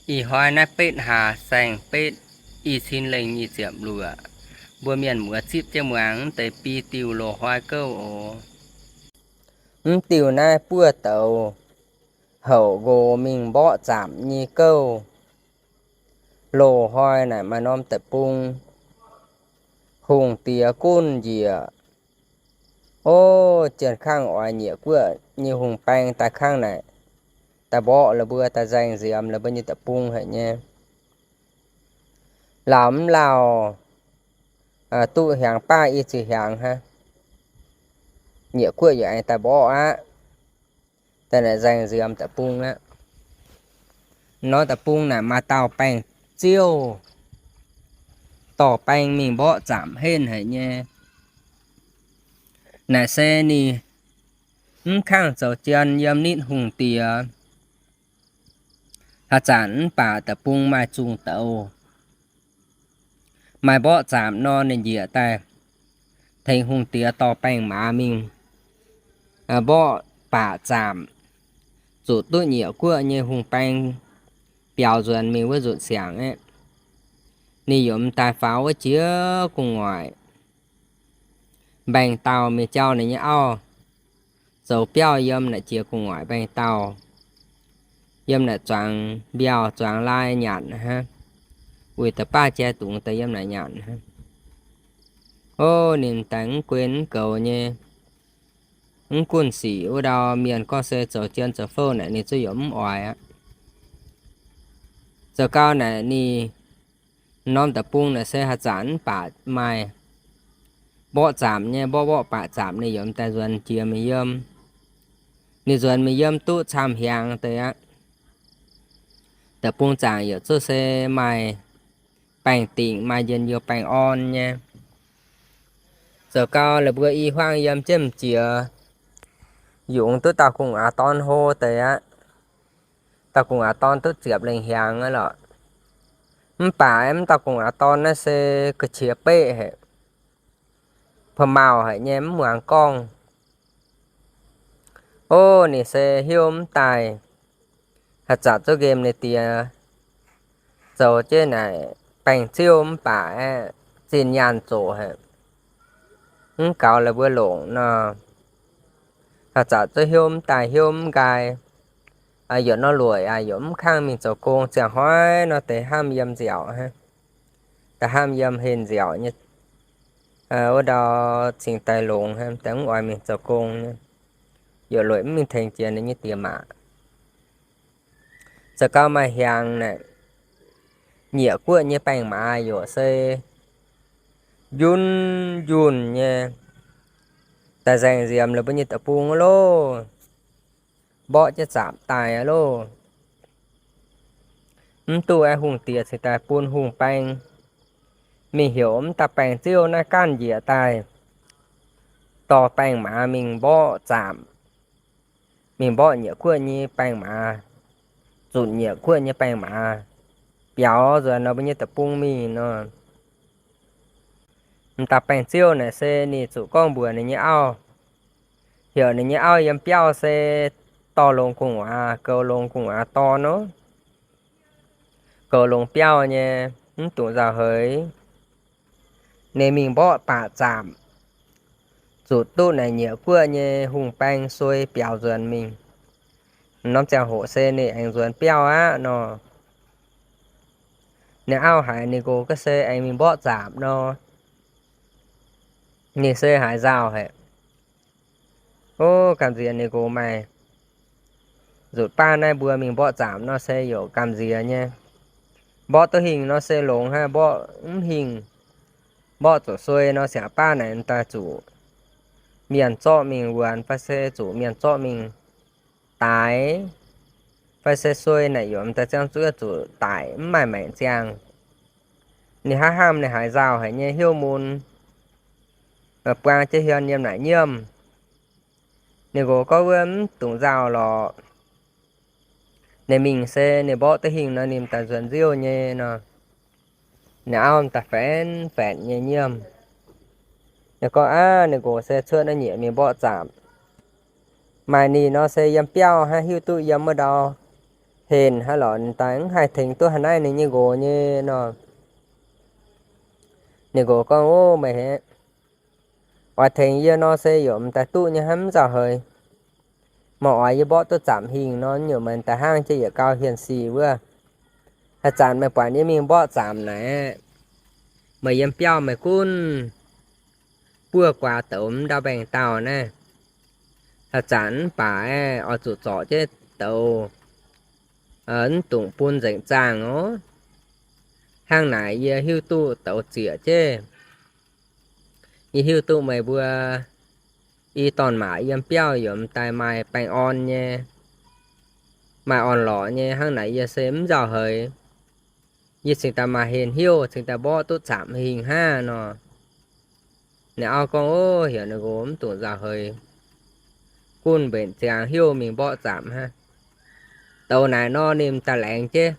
Ih hnoi naaiv betv hlaax saeng-betv, i cin lengh nyic ziepc luoqc, mbuo mienh muoz zipv jienv muangx mv deix bi diuh loz-hnoi gouv oc. Mv diuh naaiv buov douz, houc nqox mingh mborqv zaamc nyei gouv. Loz-hnoi naaic maaih norm deic-bung, hungh diex gunv njiec. O, jien-kangv oix nyieqc guoqv nyei hungh baeng daaih kangv naaic, daaih mborqv la'buo, daaih nzaeng nziemx la'buo nyei deic-bung haic nyei. Lauh mv lauh, duqv hiaangx baav i ziepc hiaangx hnangv, nyieqc guoqv yaac aengx daaih mborqv aqv. Daaih naaic nzaeng nziemx deic-bung aqv. Norm deic-bung naaic maaih dauh baeng-ziouv dorh baeng mingh mborqv zaamc henv haic nyei. Naaic se ninh mv kangv zoux jien yiem nitv hungh diex. Haaix zanc mv baac deic-bung maaih zungh douz, maaih mborqv zaamc nor, ninh njiec daaih tengx hungh diex dorh baeng-maaz mingh mborqv baac zaamc, zuqc duqv nyieqc guoqv nyei hungh baeng biaux nzuonx mingh wuov nzutc siangx aeqv, ninh yaac m'daaih faaux wuov jiex gu'nguaaic mbaengx-daauh mingh jauv ninh nyei auv zoux biauv yiem naaic jiex gu'nguaaic mbaengx-daauh, yiem naaic zuangx mbiauh zuangx lai nyanc hnangv, wuic da'baav jai dungz daaih yiem naaic nyanc hnangv. O, ninh m'daaih mv guen mv goux nyei, mv gunv sic wuov ndau mienh gorngv se zoux jien zoux fouv naaic ninh zungv yaac mv oix aqv. Zoux gau naaic ninh norm deic-bung naaic se haaix zanc mv baac maaih mborqv zaamc nyei, mborqv mborqv baac zaamc ninh yaac m'daaih nzuonx jiex mingh yiem. Ninh nzuonx mingh yiem duqv camv hiaangx deix aqv. Deic-bung zaangc yaac zuqc se maaih baengh dingc, maaih njien-youh baengh orn nyei. Zoux gau la'buo i hmuangv yiem jienv m'jiex, yungz duqv dauh gu'nguaaz dorn hlo deix aqv. Dauh gu'nguaaz dorn duqv ziepc lengh hiaangx aqv lorqc. Mv baac mv dauh gu'nguaaz dorn naaiv se ga'qiex beqv haic, pa'maauh haic nyei, mv muangx gorngv. O, ninh se hnyouv mv daaih, haaix zanc zungv nqemh ninh diex zoux jienv naaic baengh ziouv mv baac aeqv, zinh nyaanh zoqc haic, mv gaux la'buo longc nor. Haaix zanc zungv hnyouv mv daaih, hnyouv mv nqaai, yaac nor lueic aqv, yaac mv kangv mingh zoux gong. Ziangh hnoi nor deix hnamv yiem nziaauc hnangv, da'hnamv yiem henh nziaauc nyei, wuov ndau cingx daaih longx hnangv, daaih mv oix mingh zoux gong nyei, yaac lueic mv mingh tengx jiex ninh nyei diex maac. Zoux gau maaih hiaangx naaic, nyieqc guoqv nyei baengh maaz yaac se njunv njunh nyei, daaih nzaeng nziemx la'buo nyei deic-bung loh, mborqv jienv zaamc daaih loh. Mv duqv aeqv, hungh diex cingx daaih bun hungh baeng mingh heuc mv dauh baengh ziouv naaiv ganh njiec daaih dorh baengh maaz mingh mborqv zaamc, mingh mborqv nyieqc guoqv nyei baengh maaz, zunc nyieqc guoqv nyei baengh maaz biaux nzuonx nor mbuo nyei deic-bung mingh nor. M'daaih baengh ziouv naaic se ninh zuqc gorngv mbuox ninh nyei auv, heuc ninh nyei auv yiem biauv se dorh longx gu'nguaaz, goux longx gu'nguaaz dorn nor, goux longx biauv nyei, mv dungx nzauh heix. Ninh mingh mborqv baac zaamc, zuqc duqv naaic nyieqc guoqv nyei hungh baeng suei biaux nzuonx mingh. Norm ziangh hoc se ninh aengx nzuonx biauv aqv nor. Ninh auv haiz ninh nqox ga'se aengx mingh mborqv zaamc nor, ninh se haiz nzauh haic. O, gamh nziex ninh nqox maaih nzutc baav naaiv mbuo mingh mborqv zaamc nor se yaac gamh nziex nyei. Mborqv duqv hingh nor se longx hnangv, mborqv mv hingh, mborqv zuqc suei nor siangx baav naaic daaih zuqc mienh zorqv mingh wuonx fai se zuqc mienh zorqv mingh daix, fai se suei naaic yaac m'daaih ziangh zuqv zuqc daic mv maaih maengc ziangh. Ninh hnamv hnamv ninh haiz nzauh haic nyei hnyouv mun, buang jienv hmien yiem naaic nyiemv. Ninh nqox gorngv wuov mv dungx nzauh lorqc. Ninh mingh se ninh mborqv duqv hingh nor ninh daaih nzuonx nziouv nyei nor. Ninh auv m'daaih faenx faenx nyei nyiemv. Ninh gorngv aav, ninh nqox se cuotv naaiv nyieqc mingh mborqv zaamc. Maaih ninh nor se yiem biauv hnangv, hiuv duqv yiem wuov ndau Heh hnangv lorqc, ninh daaih mv haih tengx duqv haaix naaiv ninh nyei nqox nyei nor. Ninh nqox gorngv, Ov, meih oix tengx yie nor se yaac m'daaih duqv nyei hnangv, mv nzauh heix. Meih oix yie mborqv duqv zaamc hingh nor, nyungc meih daaih hnangv jienv yietc gau hienx sic wuov. Haaix zanc meih buatc yie mingh mborqv zaamc naaic, meih yiem biauv meih gunv buov guaax douz mv ndau mbaengx-daauh naaiv. Haaix zanc mv baac oix zuqc zorc jienv douz, mv dungx bun nzengc zaangh oc. Hnangv naaic yie hiuv duqv douz zieqc jienv. Yie hiuv duqv meih mbuo i dorn-maac yiem biauv yaac m'daaih maaih baengh orn nyei, maaih orn-lorqc nyei. Hnangv naaic yie se mv nzauh heix. Yie cingx daaih maaih hlen hnyouv cingx daaih mborqv duqv zaamc hingh hnangv nor. Ninh auv gorngv, Ov, heuc ninh nqox mv dungx nzauh heix, gunv mbenc ziangx hnyouv mingh mborqv zaamc hnangv. Douz naaic nor ninh m'daaih laengz jienv.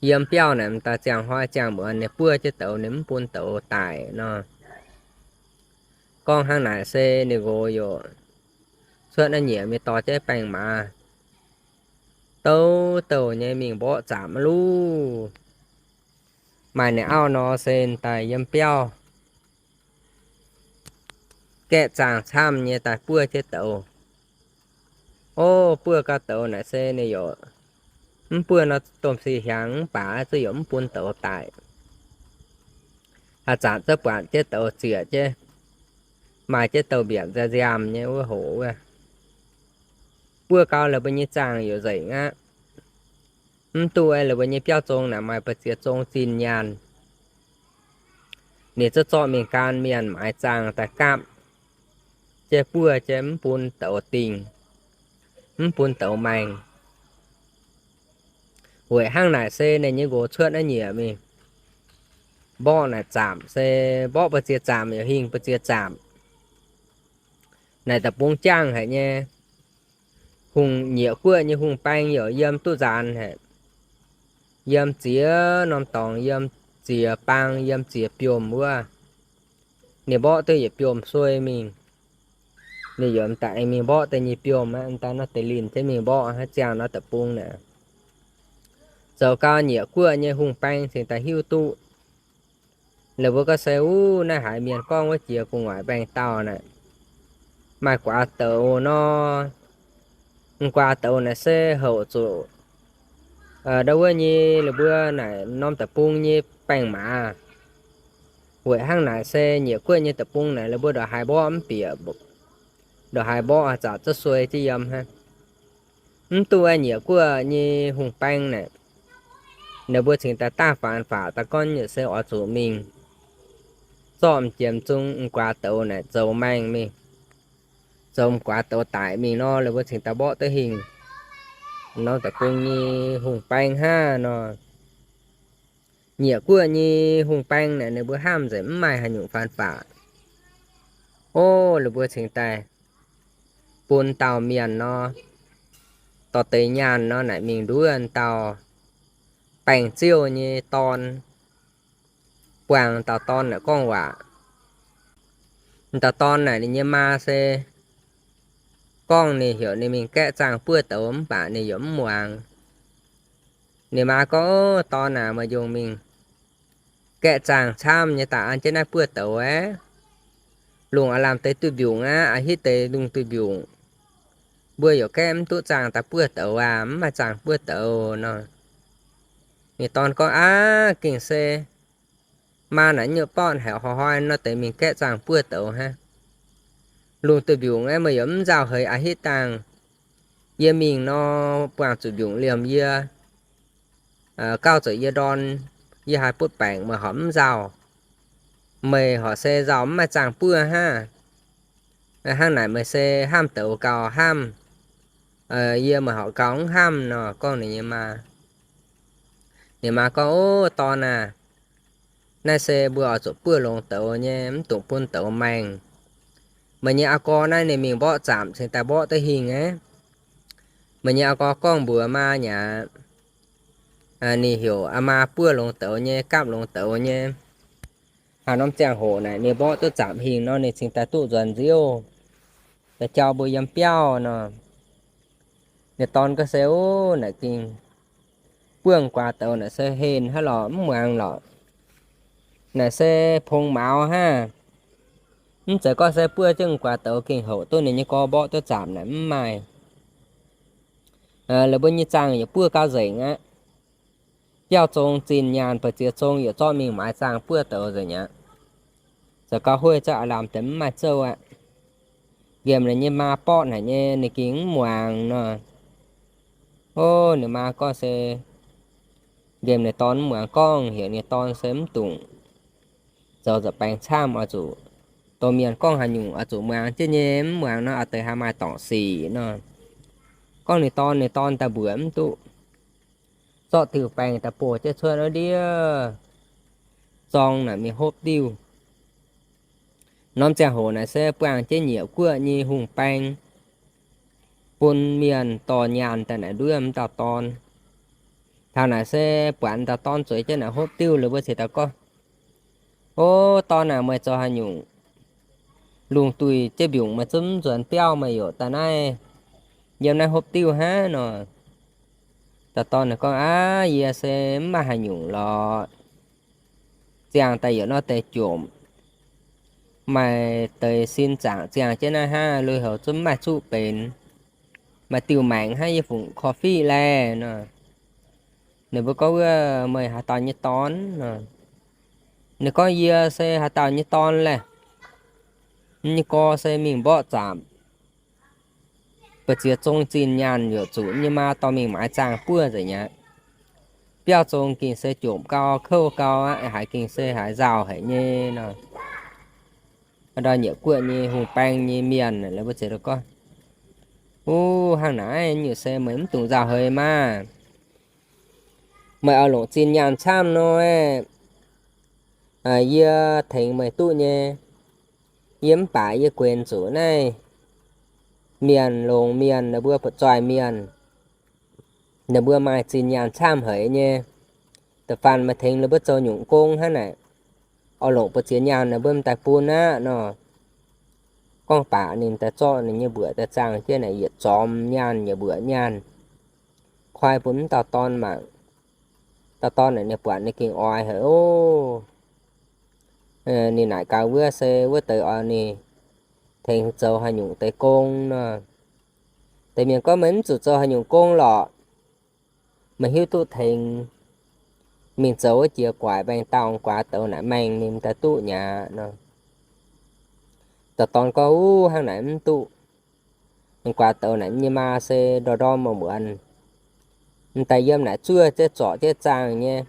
Yiem biauv naaic m'daaih ziangh hnoi ziangh muonz ninh buov jienv douz, ninh mv bun douz daic nor. Gorngv hnangv naaic se ninh nqox yaac cuotv naaiv nyiec mingh dorh jienv baengh maaz douc douc nyei mingh mborqv zaamc luv. Maaih ninh auv nor se daaih yiem biauv gaeqv zaangh camv nyei daaih buov jienv douz. Ov, buov gau douz naaic se ninh yaac mv buov nor domh sic hiaangx mv baac zuqc yaac mv bun douz daic. Haaix zanc zuqc buatc jienv douz zieqc jienv, maaih jienv douz mbiaauc nziaamv nziaamv nyei wuov hoc wuov. Buov gau la'buo nyei zaangh yaac nzengc aqv. Mv duqv la'buo nyei biauv zong naaic maaih ba'ziex zong zinh nyaanh. Ninh zuqc zorqv mingh gan mienh maaiz zaangh daaih gapv jienv buov jienv mv bun douz dingh, mv bun douz maengh. Weic hnangv naaic se ninh nyei nqox cuotv naaiv nyiec mingh mborqv naaic zaamc se mborqv ba'ziex zaamc yaac hingh ba'ziex zaamc. Naaic da'bung jangh haic nyei. Hungh nyieqc guoqv nyei hungh baeng yaac yiem duqv nzaanx haic. Yiem ziex norm dorngx, yiem ziex baang, yiem ziex biomh wuov. Ninh mborqv duqv yietc biomh suei mingh. Ninh yaac m'daaih aengx mingh mborqv da'nyeic biomh aqv. M'daaih nor deix linh jienv mingh mborqv hnangv ziangh nor da'bung naaic. Zoux gau nyieqc guoqv nyei hungh baeng cingx daaih hiuv duqv la'buo gorngv se, Uv, naaiv haiz mienh gorngv wuov jiex gu'nguaaic mbaengx-daauh naaic, maaih guaax douz nor. M'guaax douz naaic se houc zuqc ndau wuov nyei la'buo naaic norm da'bung nyei baeng-maaz. Weic hnangv naaic se nyieqc guoqv nyei da'bung naaic la'buo ndongc haaix mborqv mv bieqc, ndongc haaix mborqv zaqc zuqc suei jienv yiem hnangv. Mv duqv nyieqc guoqv nyei hungh baeng naaic, ninh mbuo cingx daaih daav faanx faqc daaih gorngv nyei se oix zuqc mingh zorqv m'jiex m'zung m'guaax douz naaic zoux maengh mingh, zoux m'guaax douz daic mingh nor, ninh mbuo cingx daaih mborqv duqv hingh norm da'bung nyei hungh baeng hnangv nor. Nyieqc guoqv nyei hungh baeng naaic ninh mbuo hnamv nzengc mv maaih haaix nyungc faanx faqc. Ov, ninh mbuo cingx daaih bun dauh mienh nor, dorh deix nyaanh nor naaic mingh nduov dauh baeng-ziouv nyei dorn, buangh dauh dorn naaic gorngv waac. Dauh dorn naaic ninh nyei maa se gorngv ninh heuc ninh mingh gaeqv zaangh buov douz mv baac ninh yaac mv muangx. Ninh maa gorngv, Ov, dorn aac, meih njongc mingh gaeqv zaangh camv nyei daaih an jienv naaiv buov douz aqv. Lungh aav lamh deix duih mbiungc aqv, a'hitv deix lungh duih mbiungc. Mbuo yaac gaeqv mv duqv zaangh daaih buov douz aac, mv maaih zaangh buov douz nor. Ninh dorn gorngv, Aav, gengh se maa naaic nyuoqc borqv haic, hnoi-hnoi nor deix mingh gaeqv zaangh buov douz hnangv. Lungh duih mbiungc aeqv, meih yaac mv nzauh heix a'hitv dangh. Yie mingh nor, buangh zuqc mbiungc liemh yie, gauh zuqc yie ndorn, yie haih butv baengc meih horpc mv nzauh. Meih horpc se nzauh mv maaih zaangh buov hnangv. Hnangv naaic meih se hnamv douz gauh hnamv, yie meih horpc gauh mv hnamv nor, gorngv ninh nyei maa. Ninh maa gorngv, Ov, dorn aac, naaiv se mbuo oix zuqc buov longx douz nyei, mv dungx bun douz maengh. Meih nyei aa gorx naaiv ninh mingh mborqv zaamc cingx daaih mborqv duqv hingh aqv. Meih nyei aa gorx gorngv mbuox maa nyei aqv, ninh heuc aa maa buov longx douz nyei, gapv longx douz nyei. Haaix norm ziangh hoc naaic ninh mborqv duqv zaamc hingh nor, ninh cingx daaih duqv nzuonx nziouv, daaih jauv mbuo yiem biauv nor. Ninh dorn gorngv se, Ov, naaic gengh buov guaax douz naaic se henh hnangv lorqc, mv muangx lorqc. Naaic se pong maux hnangv. Mv zeiz gorngv se buov jienv guaax douz gengh houc duqv ninh nyei gorx mborqv duqv zaamc naaic mv maaih. Laaix mbuo nyei zaangh yaac buov gauh nzengc aqv. Biauv zong zinh nyaanh, ba'ziex zong yaac zorqv mingh maaiz zaangh buov douz nzengc aqv. Zoux gau huov zaqv aav lamh deix mv maaih zouv aqv. Nqemh ninh nyei maa borqv haic nyei, ninh gengh mv muangx nor. Ov, ninh maa gorngv se, nqemh ninh dorn mv muangx gorngv, heuc ninh dorn se mv dungx zoux nza'baengx camv, oix zuqc dongh mienh gorngv haaix nyungc oix zuqc muangx jienv nyei, mv muangx nor oix deix haih maaih dorngc sic nor. Gorngv ninh dorn, ninh dorn daaih mbuoqc mv duqv. Zorqv diuh baengh daaih boh jienv cuotv wuov ndiev zorng naaic mingh hopv diuh. Norm ziangh hoc naaic se buangh jienv nyiec guoqv nyei hungh baeng bun mienh dorh nyaanh daaih naaic nduov m'dauh dorn. Taux naaic se buatc m'dauh dorn zueiz jienv naaic hopv diuh, laaix mbuo ceix daaih gorngv, Ov, dorn aac, meih zoux haaix nyungc? Lungh duih jienv mbiungc meih zungv mv nzuonx biauv, meih yaac daaih naaiv yiem naaiv hopv diuh hnangv nor. Dauh dorn gorngv, Aav, yie se mv maaih haaix nyungc lorqc. Ziangh daaih yaac nor deix jomc, maaih deix sin zaangc ziangh jienv naaiv hnangv, lui-houx zungv mv maaih zuqv benx. Maaih diuh maengx hnangv yie fungc korv-fiqv laeh nor. Ninh mbuo gorngv, Wuov meih haaix dauh nyei dorn nor? Ninh gorngv, Yie se haaix dauh nyei dorn laeh. Yie nyei gorx se mingh mborqv zaamc, ba'ziex zong zinh nyaanh, yaac zuqc yie nyei maa dorh mingh maaiz zaangh buov nzengc aqv. Biauv zong gengh se jomc gau, kouv gau aqv, haiz gengh se haiz nzauh haic nyei nor. Ndau nyiec guoqv nyei hungh baeng nyei mienh laaix mbuo ceix daaih gorngv, Uv, hnangv naaic nyungc se meih mv dungx nzauh haic maah! Meih oix longc zinh nyaanh camv nor, yie tengx meih duqv nyei. Yie mv baac yie guenx zuqc naaiv mienh longx mienh, ninh mbuo butv-zoih mienh, ninh mbuo maaih zinh nyaanh camv haic nyei. Da'faanh meih tengx ninh mbuo zoux nyungc gong hnangv naaic, oix longc ba'ziex nyaanh ninh mbuo m'daaih bun aqv nor. Gorngv baac ninh daaih zorqv ninh nyei mbuoqc daaih zaangh jienv naaic, yietc zormx nyaanh, yietc mbuoqc nyaanh, koi bun m'dauh dorn mangc. Dauh dorn naaic ninh buatc ninh gengh oix haic oc. Ninh naaic gaax wuov se wuov deix oix ninh tengx zoux haaix nyungc deix gong nor. Deix mienh gorngv, Meih mv zuqc zoux haaix nyungc gong lorqc. Meih hiuv duqv tengx mingh zoux wuov jiex guaaic baengh dauh guaax douz naaic maengh ninh m'daaih duqv nyei aqv nor. Dauh dorn gorngv, Uv, hnangv naaic mv duqv. Guaax douz naaic nyei maa se ndorm ndorm muonz m'daaih yiem naaic zuov jienv zorc jienv zaangh nyei.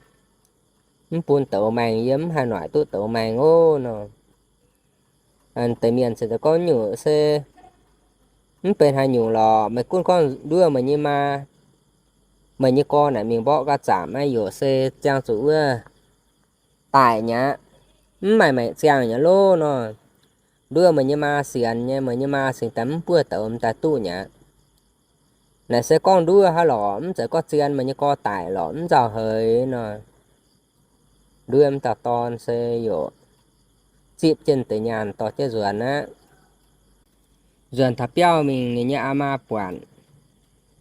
Mv bun douz maengh, yie mv haih noic duqv douz maengh oc nor. Deix mienh ceix daaih gorngv, Nyungc se mv benx haaix nyungc lorqc. Meih gunv gorngv nduov meih nyei maa, meih nyei gorx naaic mingh mborqv ga'zaamc naaiv yaac se ziangh zuqc wuov daic nyei aqv. Mv maaih maengc ziangh nyei loh nor. Nduov meih nyei maa sienx nyei, meih nyei maa cingx daaih mv buov douz m'daaih duqv nyei aqv. Naaic se gorngv nduov hnangv lorqc, mv zeiz gorngv zien meih nyei gorx daic lorqc, mv nzauh haic nor. Nduov m'dauh dorn se yaac zipv jienv deix nyaanh dorh jienv nzuonx aqv. Nzuonx taux biauv mingh, ninh nyei aa maa buatc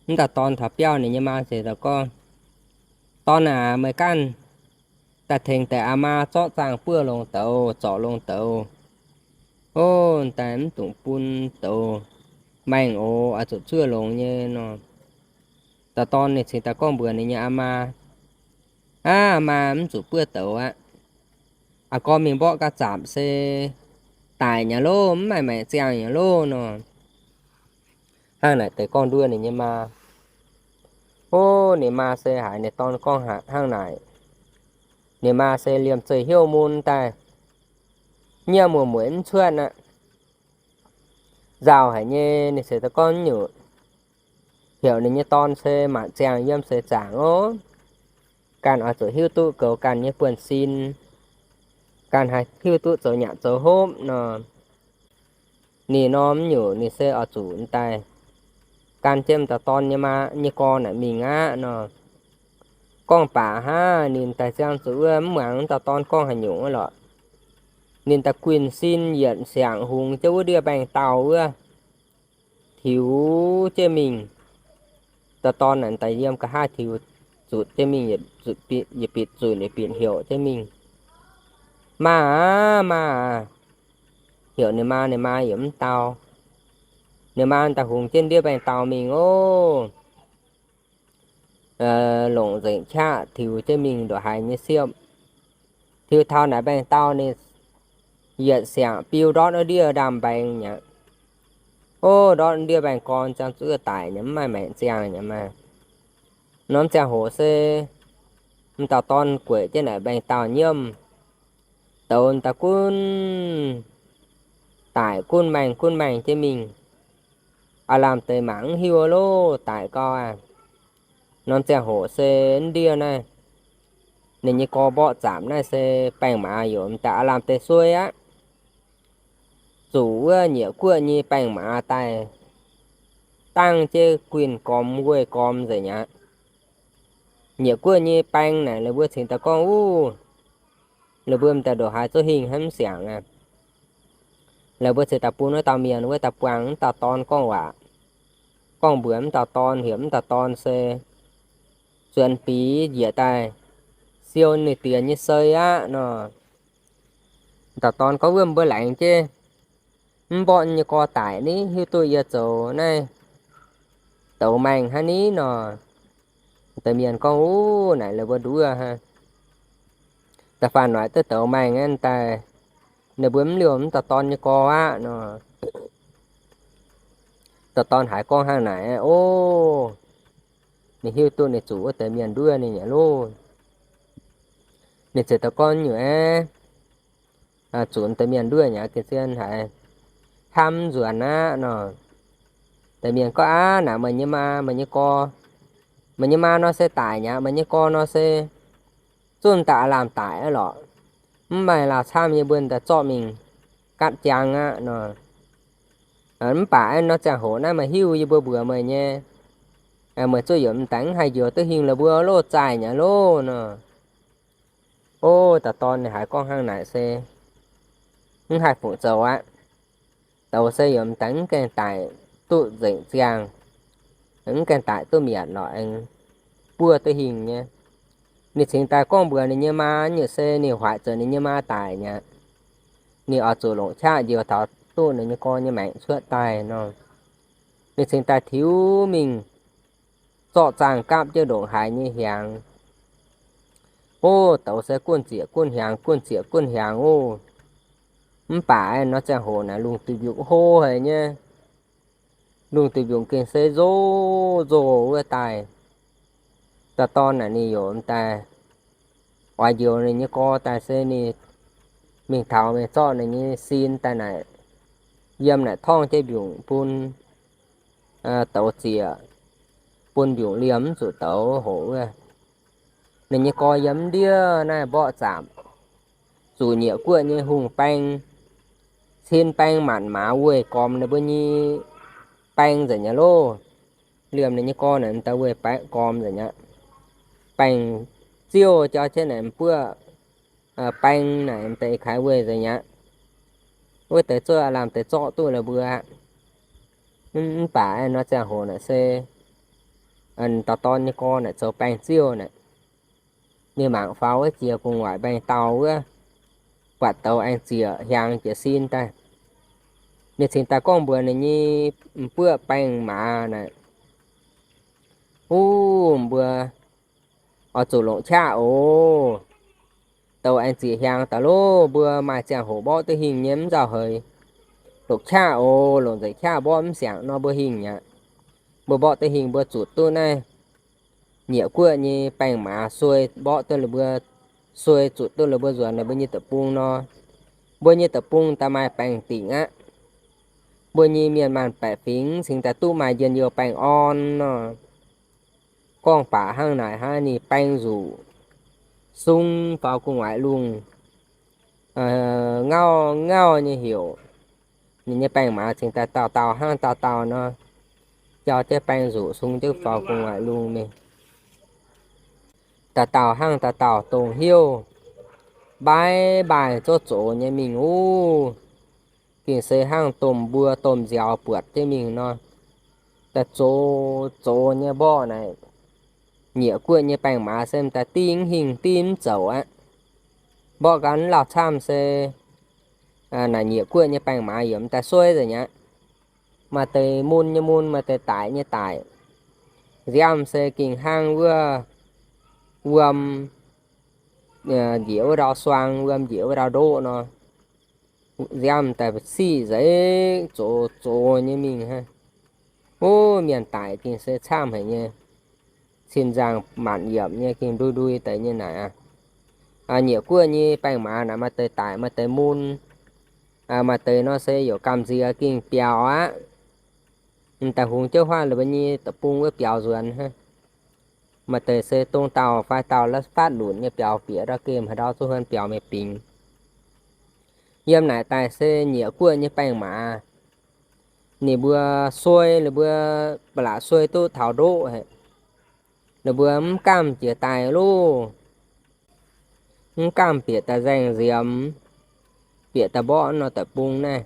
m'dauh dorn taux biauv, ninh nyei maa ceix daaih gorngv, Dorn aac, meih ganh daaih tengx deix aa maa zorqv zaangh buov longx douz, zorc longx douz. Ov, daaih mv dungx bun douz maengh oc, oix zuqc zuov longx nyei nor. Dauh dorn ninh cingx daaih gorngv mbuox ninh nyei aa maa, Aav, aa maa, mv zuqc buov douz aqv. Aa gorx mingh mborqv ga'zaamc se daic nyei loh, mv maaih maengc ziangh nyei loh nor. Hnangv naaic deix gorngv nduov ninh nyei maa. Ov, ninh maa se haiz ninh dorn gorngv hnangv naaic, ninh maa se liemh zeih hnyouv mun daaih, nyiemv mueic mv cuotv aqv. Nzauh haic nyei, ninh ceix daaih gorngv nyungc, heuc ninh nyei dorn se maanc ziangh yiem seix zaangc oc. Ganh oix zuqc hiuv duqv goux ganh nyei buonv-sin, ganh haih hiuv duqv zoux nyanc zoux hopv nor. Ninh norm nyungc ninh se oix zuqc daaih gan jienv dauh dorn nyei maa nyei gorx naaic mingh aqv nor. Gorngv baac hnangv ninh daaih ziangh zuqc wuov mv muangx dauh dorn gorngv haaix nyungc wuov lorqc. Ninh daaih guinh sin yietc siangx hungx jienv wuov ndiev mbaengx-daauh wuov, tiux jienv mingh. Dauh dorn naaic daaih yiem nqa'haav tiux zutc jienv mingh, yietc bitc zunc yietc bitc heuc jienv mingh, Maa aac, maa aac! Heuc ninh maa, ninh maa yaac mv dau. Ninh maa daaih hungx jienv ndiev mbaengx-daauh mingh oc. Longc nzengc qaqv tiux jienv mingh ndongc haaix nyei siepv. Tiux taux naaic mbaengx-daauh ninh yietc siangx biu ndortv wuov ndiev ndaamv-mbaeng nyei aqv. Ov, ndortv ndiev mbaengx-gorn ziangh zuqc daic nyei, mv maaih maengc ziangh nyei maah. Norm ziangh hoc se m'dauh dorn gueic jienv naaic mbaengx-daauh nyiemv, douz daaih gunv daic gunv maengh gunv maengh jienv mingh. Aav lamh deix mangc mv hiuv loh, daic gau aqv. Norm ziangh hoc se ndiev naaiv ninh nyei gorx mborqv zaapc naaiv se baengh maaz yaac m'daaih aav lamh deix suei aqv. Zuqc wuov nyieqc guoqv nyei baengh maaz daaih dangh jienv guinh gormx weih gormx nzengc aqv. Nyieqc guoqv nyei baeng naaic la'buo cingx daaih gorngv, Uv, la'buo m'daaih ndongc haaix zouv hingh hnangv mv siangx aqv. La'buo cingx daaih bun wuov dauh mienh wuov daaih buangh m'dauh dorn gorngv waac, gorngv mbuox m'dauh dorn, heuc m'dauh dorn se zuonx biix njiec daaih siou ninh diex nyei sei aqv nor. M'dauh dorn gorngv, Wuov mbuo laengz jienv mv mborqv nyei gorx daic ni, hiuv duqv yie zoux naaiv douz maengh hnangv ni nor. M'deix mienh gorngv, Uv, naaic la'buo nduov hnangv. Da'faanh noic duqv douz maengh aqv daaih, ninh mbuo mv liouh m'dauh dorn nyei gorx aqv nor. Dauh dorn haiz gorngv hnangv naaic, ov, ninh hiuv duqv ninh zuqc wuov deix mienh nduov ninh nyei loh. Ninh ziouc daaih gorngv nyungc aeqv, zuqc deix mienh nduov nyei ga'zien haiz hnamv nzuonx aqv nor. Deix mienh gorngv, Aav, naaic meih nyei maa, meih nyei gorx, meih nyei maa nor se daic nyei aqv, meih nyei gorx nor se zunv daaih aav lamh daic aqv lorqc. Mv maaih laauh camv nyei, mbuo daaih zorqv mingh gatv jaang aqv nor. Mv baac aeqv, nor ziangh hoc naaiv meih hiuv yie mbuo mbuox meih nyei, meih zuqv yaac m'daaih mv haih njoux duqv hingh la'buo loh, zaih nyei loh nor. Ov, dauh dorn ninh haiz gorngv hnangv naaic se mv haih fungc zoux aqv. Douz se yaac m'daaih mv gaengh daic duqv nzengc ziangh, mv gaengh daic duqv mietc lorqc, aengx buov duqv hingh nyei. Ninh cingx daaih gorngv mbuox ninh nyei maa, nyungc se ninh hoic zuqc ninh nyei maa daic nyei aqv. Ninh oix zuqc longc qaqv njoux taux duqv ninh nyei gorx nyei maengc cuotv daaih nor. Ninh cingx daaih tiux mingh zorqv zaangh gapv jienv ndongc haaix nyei hiaangx. Ov, douz se gunv zieqc gunv hiaangx, gunv zieqc gunv hiaangx ov. Mv baac aeqv, nor ziangh hoc naaic lungh duih mbiungc hlo haic nyei. Lungh duih mbiungc gengh se nzoh nzoh wuov daaih. Dauh dorn naaic ninh yaac m'daaih oix njoux ninh nyei gorx daaih se ninh mingh taux mingh zorqv ninh nyei sin daaih naaic, yiem naaic torngv jienv mbiungc bun douz zieqc, bun mbiungc liemh mv zuqc douz hoqc wuov. Ninh nyei gorx yiem ndiev naaiv mborqv zaapc, zuqc nyieqc guoqv nyei hungh baeng, cin baeng maanc maaz weih gormx ninh mbuo nyei baeng nzengc nyei loh. Liemh ninh nyei gorx naaic m'daaih weih baeng gormx nzengc aqv. Baeng ziouh jauv jienv naaic m'buoqv baeng naaic m'daaih kaaix weih nzengc aqv. Wuov deix zuov aav lamh deix zorqv duqv la'buo aqv. Mv baac nor ziangh hoc naaic se dauh dorn nyei gorx naaic zoux baeng ziouh naaic, ninh mangc faaux wuov jiex gu'nguaaic mbaengx-dauh wuov, buatc douz aengx zieqc hiaangx jiez sin daaih. Ninh cingx daaih gorngv mbuox ninh nyei m'buoqv baeng maaz naaic, Uv, mbuo oix zuqc longc qaqv oc. Douz aengx zieqc hiaangx daaih loh, mbuo maaih ziangh hoc mborqv duqv hingh nyei mv nzauh heix. Longc qaqv oc, longc nzengc qaqv mborqv mv siangx nor mbuo hingh aqv. Mbuo mborqv duqv hingh mbuo zuqc duqv naaiv nyieqc guoqv nyei baeng maaz suei, mborqv duqv la'mbuo suei, zuqc duqv la'mbuo nzuonx naaic mbuo nyei deic-bung nor, mbuo nyei deic-bung daaih maaih baengh dingc aqv. Mbuo nyei mienh maanh baeqc fingx cingx daaih duqv maaih njien-youh baengh orn nor. Gorngv baac hnangv naaic hnangv, ninh baeng nzuqc sung faaux gu'nguaaic lungh, ngauv ngauv nyei heuc. Ninh nyei baeng maaz cingx daaih dauh dauh hnangv dauh dauh nor, jauv jienv baeng nzuqc sung jienv faaux gu'nguaaic lungh mingh. Dauh dauh hnangv dauh dauh dongh hnyouv mbaiv mbaaih zouv zox nyei mingh oc. Gengh se hnangv domh mbuo domh nziaaux buatc jienv mingh nor, daaih zox zox nyei mborqv naaic, nyieqc guoqv nyei baengh maaz se m'daaih div mv hingh div mv zoux aqv. Mborqv gau mv lauh camv se naaic nyieqc guoqv nyei baengh maaz yaac m'daaih sueiv nzengc aqv. Maaih deix mun nyei mun, maaih deix daic nyei daic. Nziaamv se gengh hnangv wuov wuom njiec wuov ndau suang, wuom njiec wuov ndau ndoqv nor. Nziaamv daaih siqv nzengc, zox zox nyei mingh hnangv. Wuov mienh daic gengh se camv haic nyei. Cin-nzangc manc yiemc nyei, gengh ndui ndui deix nyei naaic aqv. Nyieqc guoqv nyei baengh maaz naaic maaih deix daic maaih deix mun. Maaih deix nor se youc gamh nziex gengh biaux aqv. M'daaih hungx jiouv huaatv la'buo nyei deic-bung wuov biaux nzuonx hnangv. Maaih deix se dong dauh fai dauh la'faatv lunc nyei biaux bieqc ndau gemh haaix ndau zuqc huon biaux mingh bingx. Yiem naaic daaih se nyieqc guoqv nyei baengh maaz, ninh mbuo suei, ninh mbuo ba'laqc suei duqv taux ndoqv haic. Ninh mbuo mv gamh jiex daaih loh, mv gamh bieqc daaih nzaeng nziemx, bieqc daaih mborqv nor deic-bung naaiv,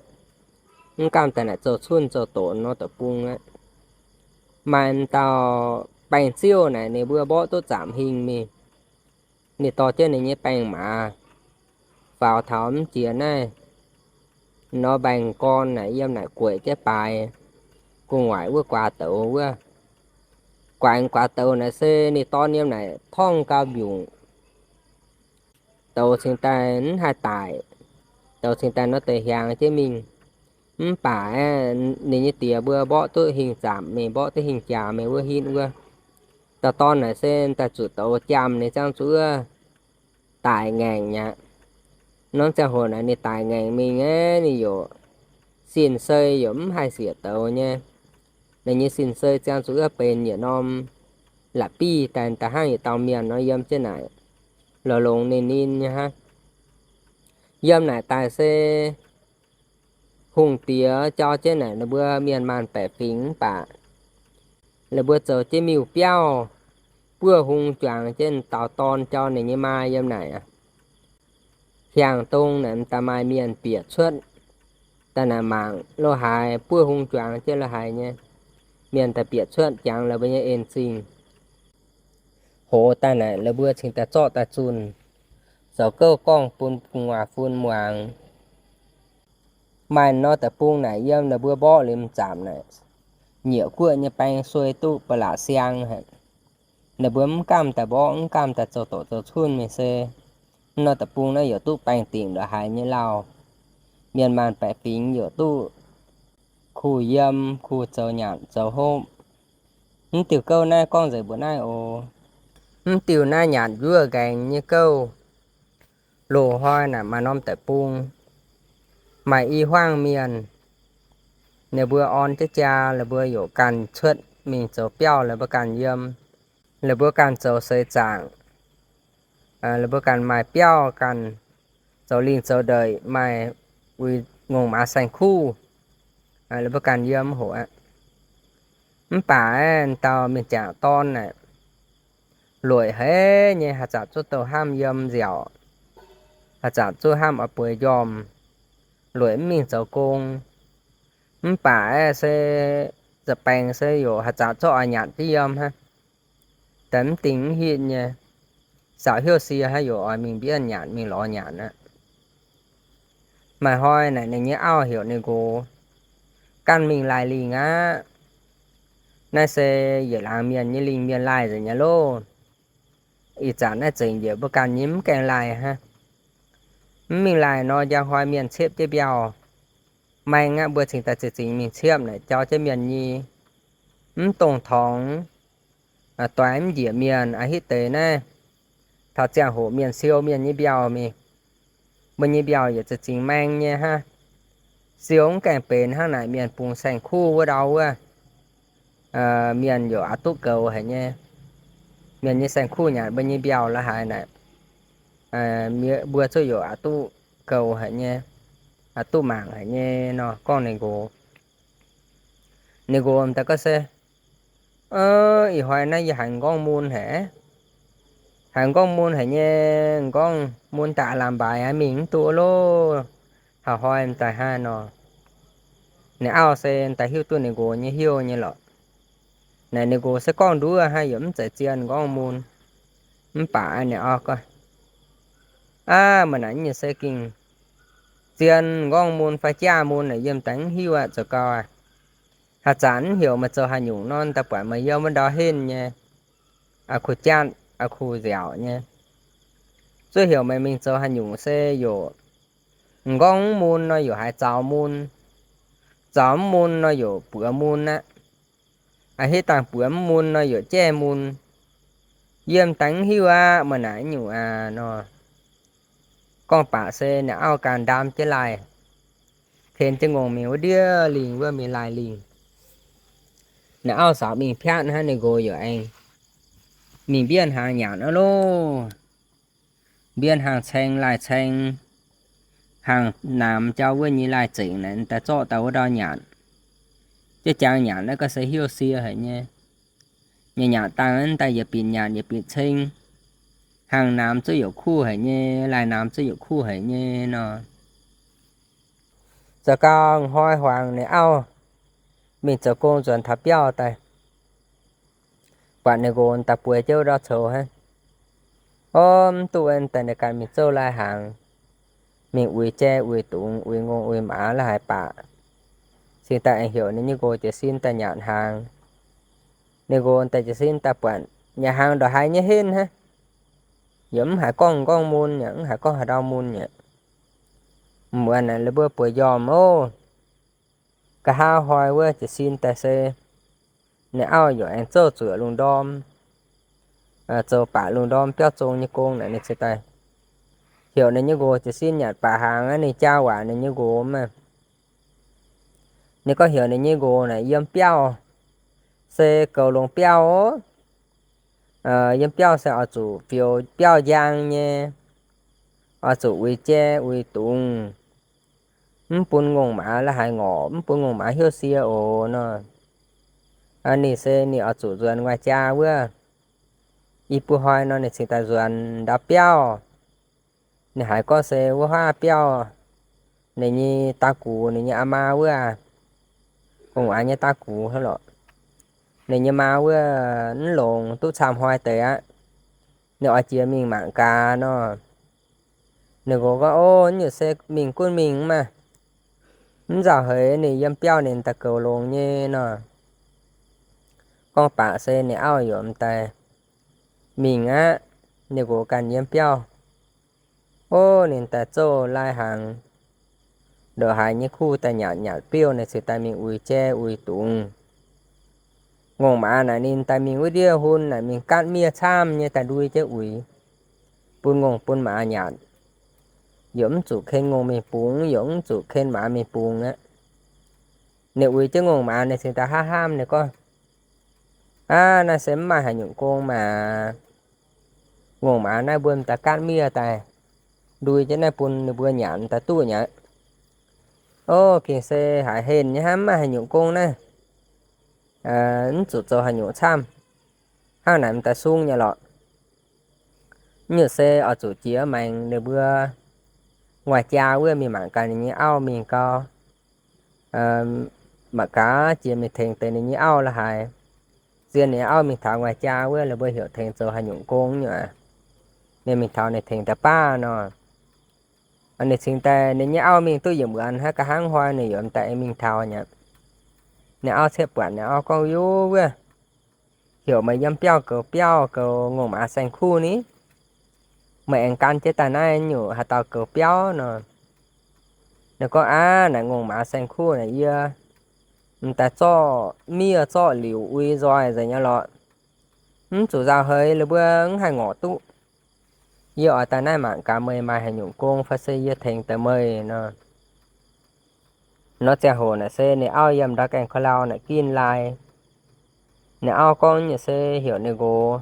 mv gamh daaih naaic zoux cunh zoux doqc nor deic-bung aqv. Maaih m'dauh baengh ziouv naaic ninh mbuo mborqv duqv zaamc hingh mingh. Ninh dorh jienv ninh nyei baengh maaz faaux taux mv jiex naaiv nor, mbaengx-gorn naaic yiem naaic gueic jienv baaix gu'nguaaic wuov guaax douz wuov. Guaax, guaax douz naaic se ninh dorn yiem naaic torngv gau mbiungc, douz cingx daaih mv haih daic, douz cingx daaih nor deix hiaangx jienv mingh. Mv baac aeqv, ninh nyei diex mbuo mborqv duqv hingh zaamc mingh, mborqv duqv hingh jaax mingh wuov hitv wuov. Dauh dorn naaic se daaih zuqc douz jaamh ninh ziangh zuqc wuov daic ngaengc aqv. Norm ziangh hoc naaic ninh daic ngaengc mingh aeqv, ninh yaac sin-sei yaac mv haih siec douz nyei. Ninh nyei sin-sei ziangh zuqc wuov benx yietc norm la'bieiv daaih, daaih hnangv yietc dauh mienh nor yiem jienv naaic, lorz longx ninh ninh nyei hnangv. Yiem naaic daaih se hungh diex jauv jienv naaic ninh mbuo mienh maanh baeqc fingx mv baac, ninh mbuo zoux jienv miuc-biauv buov hung juangc jienv dauh dorn jauv ninh nyei maa yiem naaic aqv. Hiaangx dongh naaic m'daaih maaih mienh bieqc cuotv daaih naaic mangc lo haaix, buov hung juangc jienv lo haaix nyei. Mienh daaih bieqc cuotv jangx la'buo nyei en-zingh. Hoz daaih naaic la'buo cingx daaih zorqv daaih zunh, zoux gouv gorngv bun gu'nguaaz fun muangx. Maaih nor deic-bung naaic yiem la'buo mborqv liuz m'zaamc naaic, nyieqc guoqv nyei baeng suei duqv ba'laqc siang haic. Ninh mbuo mv gamh daaih mborqv, mv gamh daaih zoux doqc zoux cunh mingh se, nor deic-bung naaiv yaac duqv baengh dingc lo haaix nyei lauh. Mienh maanh baeqc fingx yaac duqv kuh yiem, kuh zoux nyanc zoux hopv. Mv diuh gouv naaiv gorngv nzengc mbuo naaiv oc. Mv diuh naaiv nyanc njuov nqaengx nyei gouv. Loz-hnoi naaic maaih norm deic-bung, maaih i hmuangv mienh, ninh mbuo orn jienv jaa, ninh mbuo yaac ganh cuotv mingh zoux biauv, ninh mbuo ganh yiem, ninh mbuo ganh zoux seix zaangc, ninh mbuo ganh maaih biauv, ganh zoux lingh zoux ndeic, maaih uix ngongh maaz saeng-kuv, ninh mbuo ganh yiem hoc aqv. Mv baac aeqv, dauh mienh jangc dorn naaic, lueic haic nyei, haaix zanc zuqc douh hnamv yiem nziaauc, haaix zanc zuqc hnamv oix bueix njormh, lueic mv mingh zoux gong. Mv baac aeqv, se za'baengx se yaac haaix zanc zuqc oix nyanc jienv yiem hnangv. Daaih mv dingh mv hitv nyei, saauc heuc sie hnangv yaac oix mingh mbienv nyanc, mingh lorz nyanc aqv. Maaih hnoi naaic ninh nyei auv heuc ninh nqox, Ganh mingh laih lingh aqv. Naaiv se yietc laangz mienh nyei lingh mienh laih nzengc nyei loh. Ih zanc naaiv zengc njiec mbuo ganh nyei mv gaengh laih hnangv. Mv mingh laih nor, njang hnoi mienh ciepv jienv mbiauh. Maeng aqv, mbuo cingx daaih ziex zingx mingh ciepv naaic jauv jienv mienh nyei. Mv dongh torngx doix mv njiec mienh aqv. Hitv deix naaiv taux ziangh hoc mienh siou mienh nyei mbiauh mingh. Mbuo nyei mbiauh yietc ziex zingx maeng nyei hnangv. Siou mv gaengh benx hnangv naaic mienh bungx saeng-kuv wuov ndau wuov. Mienh yaac aqc duqv goux haic nyei. Mienh nyei saeng-kuv nyanc mbuo nyei mbiauh la'haaix naaic, mbuo zuqc yaac aqc duqv goux haic nyei, aqc duqv mangc haic nyei nor gorngv ninh nqox. Ninh nqox m'daaih gorngv se, Ih hnoi naaiv yie haiz m'nqorngv mun haic. Haiz m'nqorngv mun haic nyei, m'nqorngv mun daaih aav lamh mbaaix aqv, mingh mv duqv loh. Haaix hnoi m'daaih hnangv nor. Ninh auv se m'daaih hiuv duqv ninh nqox nyei heuc nyei lorqc. Naaic ninh nqox se gorngv nduov hnangv, yaac mv zeiz zien nqorngv mun. Mv baac ninh auv gorngv, Aav, meih naaic nyungc se gengh zien nqorngv mun fai jaav mun naaic yiem daaih mv hiuv aqv, zoux gau aqv. Haaix zanc mv heuc meih zoux haaix nyungc nor, daaih buatc meih yiem wuov ndau henv nyei, a'kuv jatv, a'kuv nziaauc nyei. Zuov heuc meih mingh zoux haaix nyungc se yaac nqorngv mv mun nor yaac haiz zaux mun, zaux mv mun nor yaac buoz mun aqv. A'hitv dangh buoz mv mun nor yaac jaiv mun. Yiem daaih mv hiuv aqv, meih naaic nyungc aqv nor. Gorngv baac se ninh auv ganh ndaam jienv laih, ken jienv ngongh mingh wuov ndiev lingh wuov mingh laih lingh. Ninh auv saux mingh piatv hnangv, ninh nqox yaac aengx mingh mbienv hnaangx nyanc aqv loh. Mbienv hnaangx caeng laih caeng, hnaangx namx jauv wuov nyei laih zengc naaic, daaih zorqv daaih wuov ndau nyanc. Jiex jangx nyanc naaiv ga'sie heuc sie haic nyei. Nyanc nyanc dangh daaih yietc binc nyanc yietc binc ceng. Hnaangx namx zuqc yaac kuv haic nyei, laih namx zuqc yaac kuv haic nyei nor. Zoux gau hnoi-hnaangx ninh auv mingh zoux gong nzuonx taux biauv daaih, buatc ninh nqox daaih bueix jienv ndau coux hnangv. O, mv duqv daaih ninh ganh mingh zouv lai-hnaangx, mingh uix jai uix dungz uix ngongh uix maaz la'haaix baac cingx daaih aengx heuc ninh nyei nqox jiez sin daaih nyanc hnaangx. Ninh nqox daaih jiez sin daaih buatc nyanc hnaangx ndongc haaix nyei henv hnangv, yaac mv haiz gorngv nqorngv mun yaac mv haiz gorngv haaix ndau mun yaac. Mbuo naaic la'buo bueix njormh oc. Nqa'haav hnoi wuov jiez sin daaih se ninh auv yaac aengx zouv zuoqc lungh ndorm, zoux baac lungh ndorm biauv zong nyei gong naaic, ninh cingx daaih heuc ninh nyei nqox jiez sin nyanc baac hnaangx aqv. Ninh jaa waac ninh nyei nqox maah. Ninh gorngv heuc ninh nyei nqox naaic yiem biauv se goux longx biauv oc. Yiem biauv se oix zuqc fioux biauv njang nyei, oix zuqc uix jai uix dungz, mv bun ngongh maaz la'haaix ngorc, mv bun ngongh maaz heuc sie oc nor. Ninh se ninh oix zuqc nzuonx nguaix jaa wuov. I buo hnoi nor ninh cingx daaih nzuonx ndau biauv. Ninh haiz gorngv se wuov haav biauv, ninh nyei daa gux, ninh nyei aa maa wuov, ngongh maaz nyei daa gux hnangv lorqc. Ninh nyei maa wuov mv longx, duqv camv hnoi deix aqv. Ninh oix jiex mingh mangc gaax nor. Ninh nqox gorngv, O, nyungc se mingh gunv mingh maah. Mv nzauh heix ninh yiem biauv ninh daaih goux longx nyei nor. Gorngv baac se ninh auv yaac m'daaih mingh aqv. Ninh nqox ganh yiem biauv. O, ninh daaih zouv lai-hnaangx ndongc haaix nyei kuv daaih nyanc nyanc biouv, ninh cingx daaih mingh uix jai uix dungz. Ngongh maaz naaic ninh daaih mingh wuov ndiev hun naaic mingh gaatv miev camv nyei daaih ndui jienv uix, bun ngongh bun maaz nyanc. Yaac mv zuqc ken ngongh mingh bungx, yaac mv zuqc ken maaz mingh bungx aqv. Ninh uix jienv ngongh maaz ninh cingx daaih hnamv hnamv, ninh gorngv, Aav, naaiv se mv maaih haaix nyungc gong maah. Ngongh maaz naaiv mbuo m'daaih gaatv miev daaih ndui jienv naaiv bun ninh mbuo nyanc daaih duqv nyei. O, gengh se haiz henh nyei hnangv, mv maaih haaix nyungc gong naaiv. Mv zuqc zoux haaix nyungc camv. Hnangv naaic m'daaih sung nyei lorqc. Nyungc se oix zuqc jiex maengx ninh mbuo nguaix jaa wuov mingh mangc gaax ninh nyei auv mingh gau. Mangc gaax jiex mingh tengx deix ninh nyei auv la'haaix. Zien ninh nyei auv mingh taux nguaix jaa wuov, la'buo heuc tengx zoux haaix nyungc gong nyungc aqv. Ninh mingh taux ninh tengx daaih baav nor. Ninh cingx daaih ninh nyei auv mingh duqv yietc muonz hnangv, nqa'haav hnoi ninh yaac m'daaih aengx mingh taux nyei. Ninh auv ciepv buatc ninh auv gorngv, Yie wuov, heuc meih yiem biauv goux biauv, goux ngongh maaz saeng-kuv ni. Meih aengx gan jienv daaih naaiv nyungc haaix dauh goux biauv nor? Ninh gorngv, Aav, naaic ngongh maaz saeng-kuv naaic yie m'daaih zorqv miev zorqv liuc uix nzoih nzengc nyei lorqc. Mv zuqc nzauh heix, la'buo mv haih ngorc duqv. Yie oix daaih naaiv mangc gaax meih maaih haaix nyungc gong fai se yie tengx deix meih nor. Nor ziangh hoc naaic se ninh auv yiem ndau gaengh ko lau naaic gin lai. Ninh auv gorngv nyei se heuc ninh nqox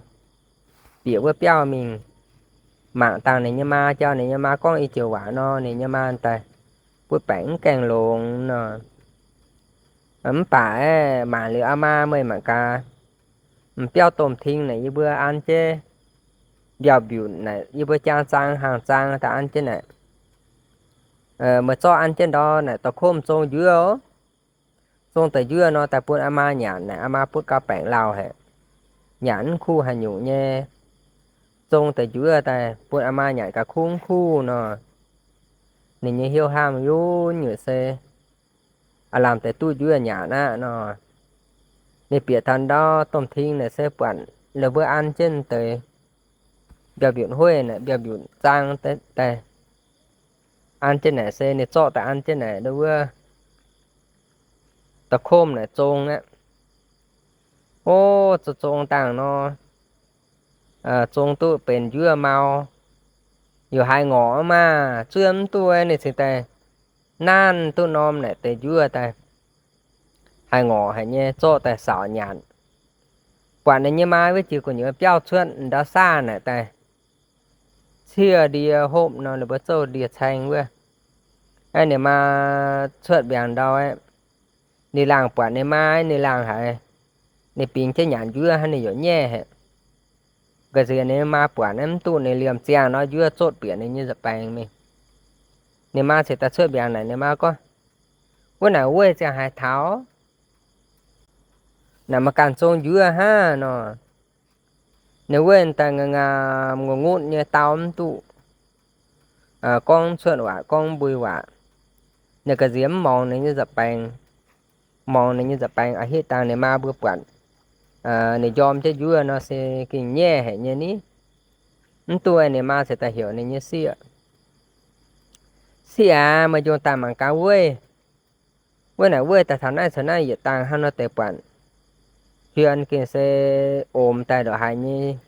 bieqc wuov biauv mingh mangc dangh ninh nyei maa, jauv ninh nyei maa gorngv i joux waac nor, ninh nyei maa daaih butv baengc mv gaengh longx nor. Mv baac aeqv, mangc liuz aa maa meih mangc gaax, m'biauv domh ting naaic yie mbuo an jienv mbiauh mbiutc naaic yie mbuo jaang zaang hnaangx zaang daaih an jienv naaic. Meih zorqv an jienv ndau naaic dorh kov m'zong njuov oc. Zong deix njuov nor daaih bun aa maa nyanc naaic, aa maa butv gauh baengc lauh haic, nyanc mv kuh haaix nyungc nyei. Zong deix njuov daaih bun aa maa nyanc gauh kuv mv kuh nor, ninh nyei hnyouv hnamv yunv nyutc se aav lamh deix duqv njuov nyanc aqv nor. Ninh bieqc taux ndau domh ting naaic se buatc la'buo an jienv deix mbiauz mbiutc hueiv naaic, mbiauz mbiutc zaang daaih. An jienv naaic se ninh zorqv daaih an jienv naaic wuov da'komv naaic zong aqv. O, zong zong dangh nor, zong duqv benx njuov mau, yaac haaix ngorc maah, zuov mv duqv, ninh cingx daaih nanv duqv norm naaic deix njuov daaih. Haaix ngorc haic nyei, zorqv daaih saauc nyanc. Buatc ninh nyei maa wuov jiex gu'nyuoz biauv cuotv ndau saah naaic daaih, ciev ndie hopv nor, ninh mbuo zouv ndie-caeng wuov. Aeqv, ninh maa cuotv mbiaangx ndau aeqv, ninh laangh buatc ninh maa, ninh laangh haiz ninh bingx jienv nyanc njuov hnangv, ninh yaac nyaiv haic. Ga'nziex ninh maa buatc naaiv mv duqv, ninh liemh ziangh nor njuov zotv bieqc ninh nyei nza'baeng mingh. Ninh maa cingx daaih cuotv mbiaangx naaic, ninh maa gorngv, Wuov naaic weih ziangh haaix taux? Naaic maaih ganh zong njuov hnangv nor. Ninh weih daaih ngaam-ngaam ngutv-ngutv nyei dau mv duqv, gorngv mv cuotv waac, gorngv mv mbui waac. Ninh ga'nziex mv morngx ninh nyei nza'baeng, morngx ninh nyei nza'baeng a'hitv dangh ninh maa mbuo buatc ninh njorm jienv njuov nor se gengh nyaiv haic nyei ni. Mv duqv, ninh maa cingx daaih heuc ninh nyei sieqv, Sieqv aac, meih njongh daaih mangc gaax weih. Wuov naaic weih daaih taux naaiv caux naaiv yietc dangh hnangv nor deix buatc, hmien gengh se omx daaih ndongc haaix nyei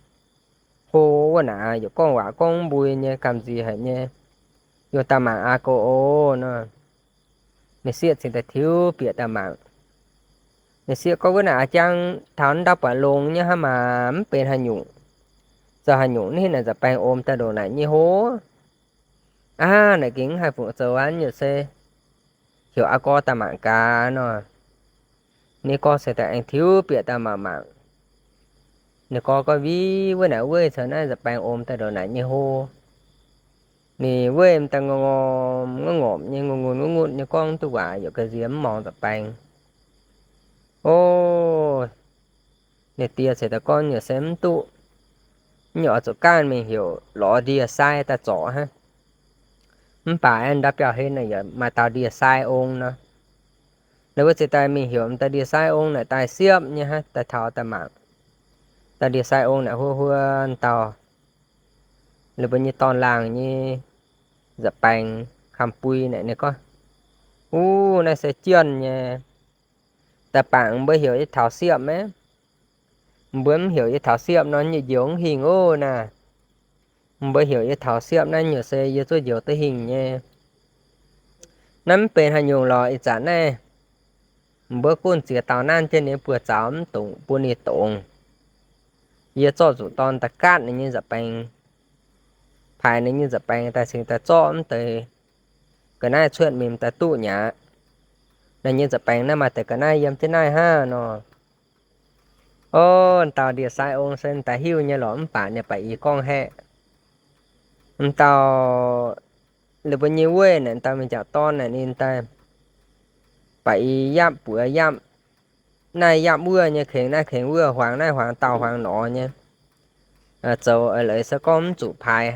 hlo wuov naaic, yaac gorngv waac gorngv mv mbui nyei, gamh nziex haic nyei. Yungh daaih mangc aqv gox oc nor. Ninh sieqv cingx daaih tiux bieqc daaih mangc. Ninh sieqv gorngv, Wuov naaic a'jang taux ndau buatc longx nyei hnangv maah, mv benx haaix nyungc. Zoux haaix nyungc naaiv naaic nza'baeng omx daaih ndongc naaic nyei hlo? Aav, naaic gengh mv haih fungc zoux aqv, nyungc se heuc aa gorx daaih mangc gaax nor. Ninh gorx cingx daaih aengx tiux bieqc daaih mangc mangc. Ninh gorx gorngv, Vih, wuov naaic weih caux naaiv nza'baeng omx daaih ndongc naaic nyei hlo. Ninh weih m'daaih ngorm ngorm ngorc ngorc nyei, ngutv ngutv ngutv ngutv nyei, gorngv duqv waac, yaac ga'nziex mv morngx nza'baeng. O, ninh die cingx daaih gorngv, Nyungc se mv duqv. Nyungc oix zuqc ganh mingh heuc lorz ndie-sai daaih zorc hnangv. Mv baac ndau biauv-hlen naaic yaac maaih dauh ndie-sai ong nor. Ninh mbuo cingx daaih mingh heuc m'daaih ndie-sai ong naaic daaih siepv nyei hnangv, daaih taux daaih mangc. Dauh ndie-sai ong naaic huo huo dauh, ninh mbuo nyei dorn-laangh nyei nza'baeng, kamx-bui naaic. Ninh gorngv, Uv, naaiv se jienh nyei. Daaih bangc mbuo heuc yie taux siepv maiv? Mbuo mv heuc yie taux siepv nor, yie njoux mv hingh ov naaic. Mbuo heuc yie taux siepv naaiv nyungc se yie zuqc njoux duqv hingh nyei. Naaiv mv benx haaix nyungc lorqc. Ih zanc naaiv mbuo gunv ziex dauh nanv jienv ninh buoz-zaux mv dungx bun ninh dongz. Yie zorqv zuqc dorn daaih gaatv ninh nyei nza'baeng, paaix ninh nyei nza'baeng daaih cingx daaih zorqv mv deix ga'naaiv cuotv mingh daaih duqv nyei aqv. Ninh nyei nza'baeng naaiv maaih deix ga'naaiv yiem jienv naaiv hnangv nor. O, dauh ndie-sai ong se daaih hiuv nyei lorqc, mv baac ninh baac i gorngv haeqv. M'dauh ninh mbuo nyei weiv naaic, dauh mingh jangc dorn naaic, ninh daaih baac i yapv buoz yapv naaiv yapv wuov nyei, kengx naaiv kengx wuov, huangx naaiv huangx dauh huangx nor nyei. Zoux eix leiz se gorngv mv zuqc paaix.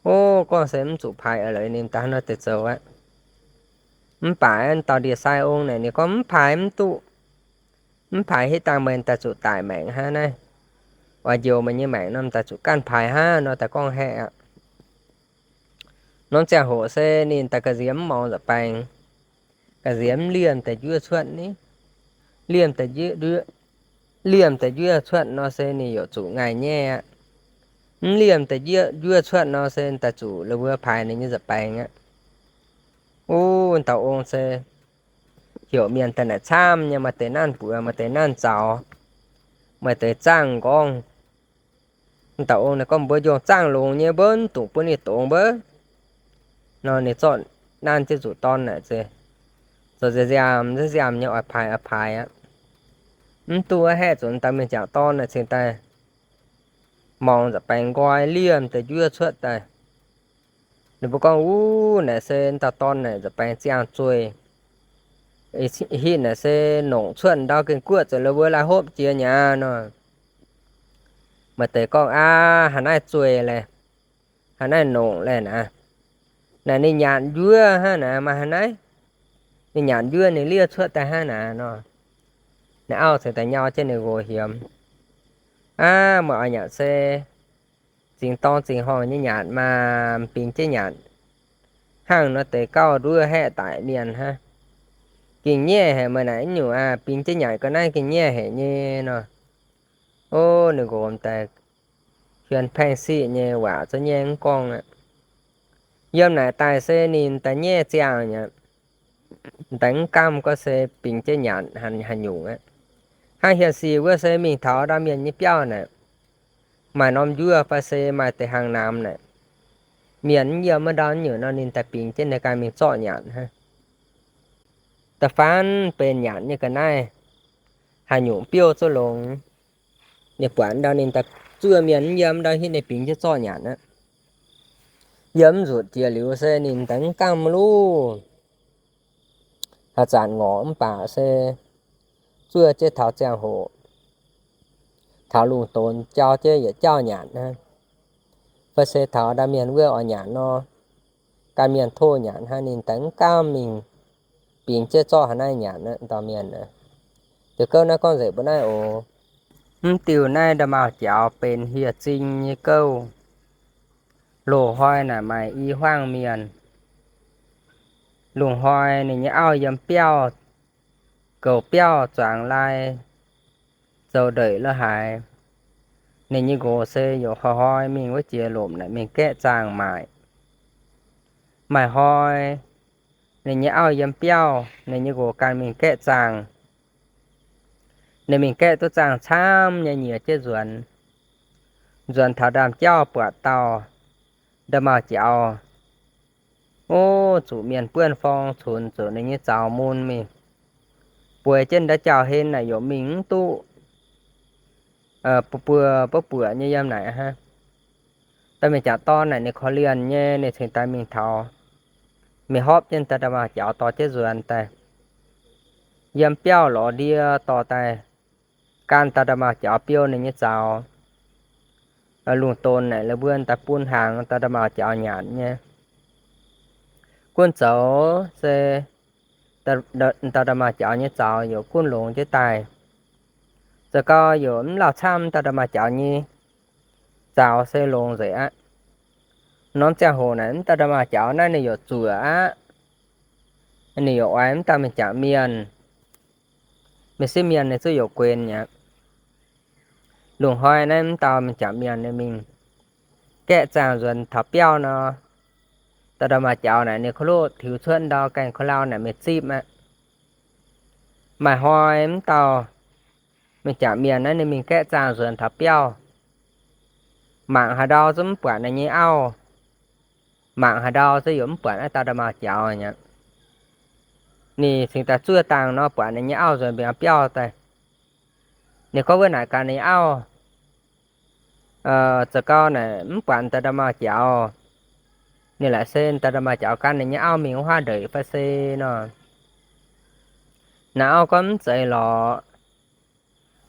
O, gorngv se mv zuqc paaix eix leiz ninh daaih nor deix zoux aqv. Mv baac dauh ndie-sai ong naaic ninh gorngv mv paaix mv duqv. Mv paaix hitv dangh meih daaih zuqc daic maengc hnangv naaiv. Oix njoux meih nyei maengc nor daaih zuqc ganh paaix hnangv nor daaih gorngv haeqv aqv. Norm ziangh hoc se ninh daaih ga'nziex mv morngx nza'baeng, ga'nziex mv liemh deix njuov cuotv ni. Liemh deix njuov, liemh deix njuov cuotv nor se ninh yaac zuqc ngaih nyaiv aqv. Mv liemh deix njuov cuotv nor se daaih zuqc la'buo paaix ninh nyei nza'baeng aqv. Uv, dauh ong se heuc mienh daaih naaic camv nyei, maaih deix nanv buoz, maaih deix nanv zaux, maaih deix zaangh nqorngv. Dauh ong naaic gorngv mbuo njongh zaangh longx nyei mbuo mv dungx bun ninh dongz mbuo nor, ninh zorqv nanv jienv zuqc dorn naaic zoux nziaamv nziaamv nyei oix paaix oix paaix aqv. Mv duqv haeqv zuqc dauh mienh jangc dorn naaic cingx daaih morngx nza'baeng nqoi liemh deix njuov cuotv daaih. Ninh mbuo gorngv, Uv, naaic se dauh dorn naaic nza'baeng ziangh zueih. hitv naaic se nongc cuotv ndau gengh guoqv zoux la'buo lai hopv jiex nyei aqv nor. Maaih deix gorngv, Aav, haaix naaiv zueih laeh, haaix naaiv nongc laeh naaic. Naaic ninh nyanc njuov hnangv naaic, maaih haaix naaiv ninh nyanc njuov ninh liev cuotv daaih hnangv naaic nor. Ninh auv cingx daaih nyau jienv ninh nqox hiemx, Aav, meih oix nyanc se zingx dorng zingh horngh nyei nyanc maah, bingx jienv nyanc hnangv nor deix gauh nduov haeqv daic mienh hnangv. Gengh nyaiv haic meih naaic nyungc aqv, bingx jienv nyanc ga'naaiv gengh nyaiv haic nyei nor. Ov, ninh nqox daaih hiuan paengh siqv nyei waac za'gengh mv gorngv aqv. Yiem naaic daaih se ninh daaih nyaiv ziangh nyei, daaih mv gamh gorngv se bingx jienv nyanc haaix nyungc aqv. Hnangv hienx sic wuov se mingh taux ndau mienh nyei biauv naaic, maaih norm njuov fai se maaih deix hnaangx-namx naaic, mienh mv yiem wuov ndau nyungc nor ninh daaih bingx jienv ninh ganh mingh zorqv nyanc hnangv. Da'faanh benx nyanc nyei ga'naaiv haaix nyungc biouv zungv longx. Ninh buatc ndau ninh daaih zuov mienh mv yiem ndau hitv ninh bingx jienv zorqv nyanc aqv. Yiem mv nzutc jiex liuz se ninh daaih mv gamh luv. Haaix zanc ngorc mv baac se zuov jienv taux ziangh hoc, taux lungh donx jauv jienv yietc jauv nyanc hnangv, fai se taux ndau mienh wuov oix nyanc nor, gan mienh tov nyanc hnangv, ninh daaih mv gamh mingh bingx jienv zorqv haaix naaiv nyanc aqv, ndau mienh aqv. Diuh gouv naaiv gorngv nzengc mbuo naaiv oc. Mv diuh naaiv nda'maauh jaux benx hieh zing nyei gouv. Loz-hnoi naaic maaih i hmuangv mienh. Lungh hnoi ninh nyei auv yiem biauv, goux biauv zuangx lai, zoux ndeic lo haaix. Ninh nyei nqox se yaac hnoi-hnoi mingh wuov jiex lomc naaic mingh gaeqv zaangh maaic. Maaih hnoi ninh nyei auv yiem biauv, ninh nyei nqox ganh mingh gaeqv zaangh. Ninh mingh gaeqv duqv zaangh camv nyei, nyiex jienv nzuonx. Nzuonx taux ndaamv-jauv buatc dauh nda'maauh jaux, ov, zuqc mienh buonv forng cunx zuqc ninh nyei zaux mun mingh. Bueix jienv nda'jauh-hlen naaic yaac mingh mv duqv, buoz-buoz mbuov buoqc nyei yiem naaic hnangv. Daaih mingh jangc dorn naaic ninh korv-lienh nyei, ninh cingx daaih mingh taux, mingh hopv jienv daaih nda'maauh jaux dorh jienv nzuonx daaih. Yiem biauv lorz ndie dorh daaih, gan daaih nda'maauh jaux biou ninh nyei zaux. Lungh donx naaic la'buonc daaih bun hnaangx daaih nda'maauh jaux nyanc nyei. Gunv zoux se daaih nda'maauh jaux nyei zaux yaac gunv longx jienv daaih. Zoux gau yaac mv lauh camv daaih nda'maauh jaux nyei zaux se longx nzengc aqv. Norm ziangh hoc naaic mv daaih nda'maauh jaux naaiv ninh yaac zuoqc aqv. Ninh yaac oix mv dauh mingh jangc mienh. Mingh siev mienh ninh zuqc yaac guenx aqv. Lungh hnoi naaiv mv dauh mingh jangc mienh ninh mingh gaeqv zaangh nzuonx taux biauv nor, daaih nda'maauh jaux naaic ninh korv-loqv tiux cuotv ndau gaengh korv-lauh naaic mingh zipv aqv. Maaih hnoi mv dauh mingh jangc mienh naaiv ninh mingh gaeqv zaangh nzuonx taux biauv, mangc haaix ndau zungv mv buatc ninh nyei auv. Mangc haaix ndau zungv yaac mv buatc naaiv dauh nda'maauh jaux aqv. Ninh cingx daaih zuov dangh nor buatc ninh nyei auv nzuonx mbiauz biauv daaih. Ninh gorngv wuov naaic gaax ninh auv, zoux gau naaic mv buatc daaih nda'maauh jaux. Ninh laaic se daaih nda'maauh jaux gan ninh nyei auv mingh wuov huaav ndeic fai se nor. Naaiv auv gorngv mv zeiz lorqc.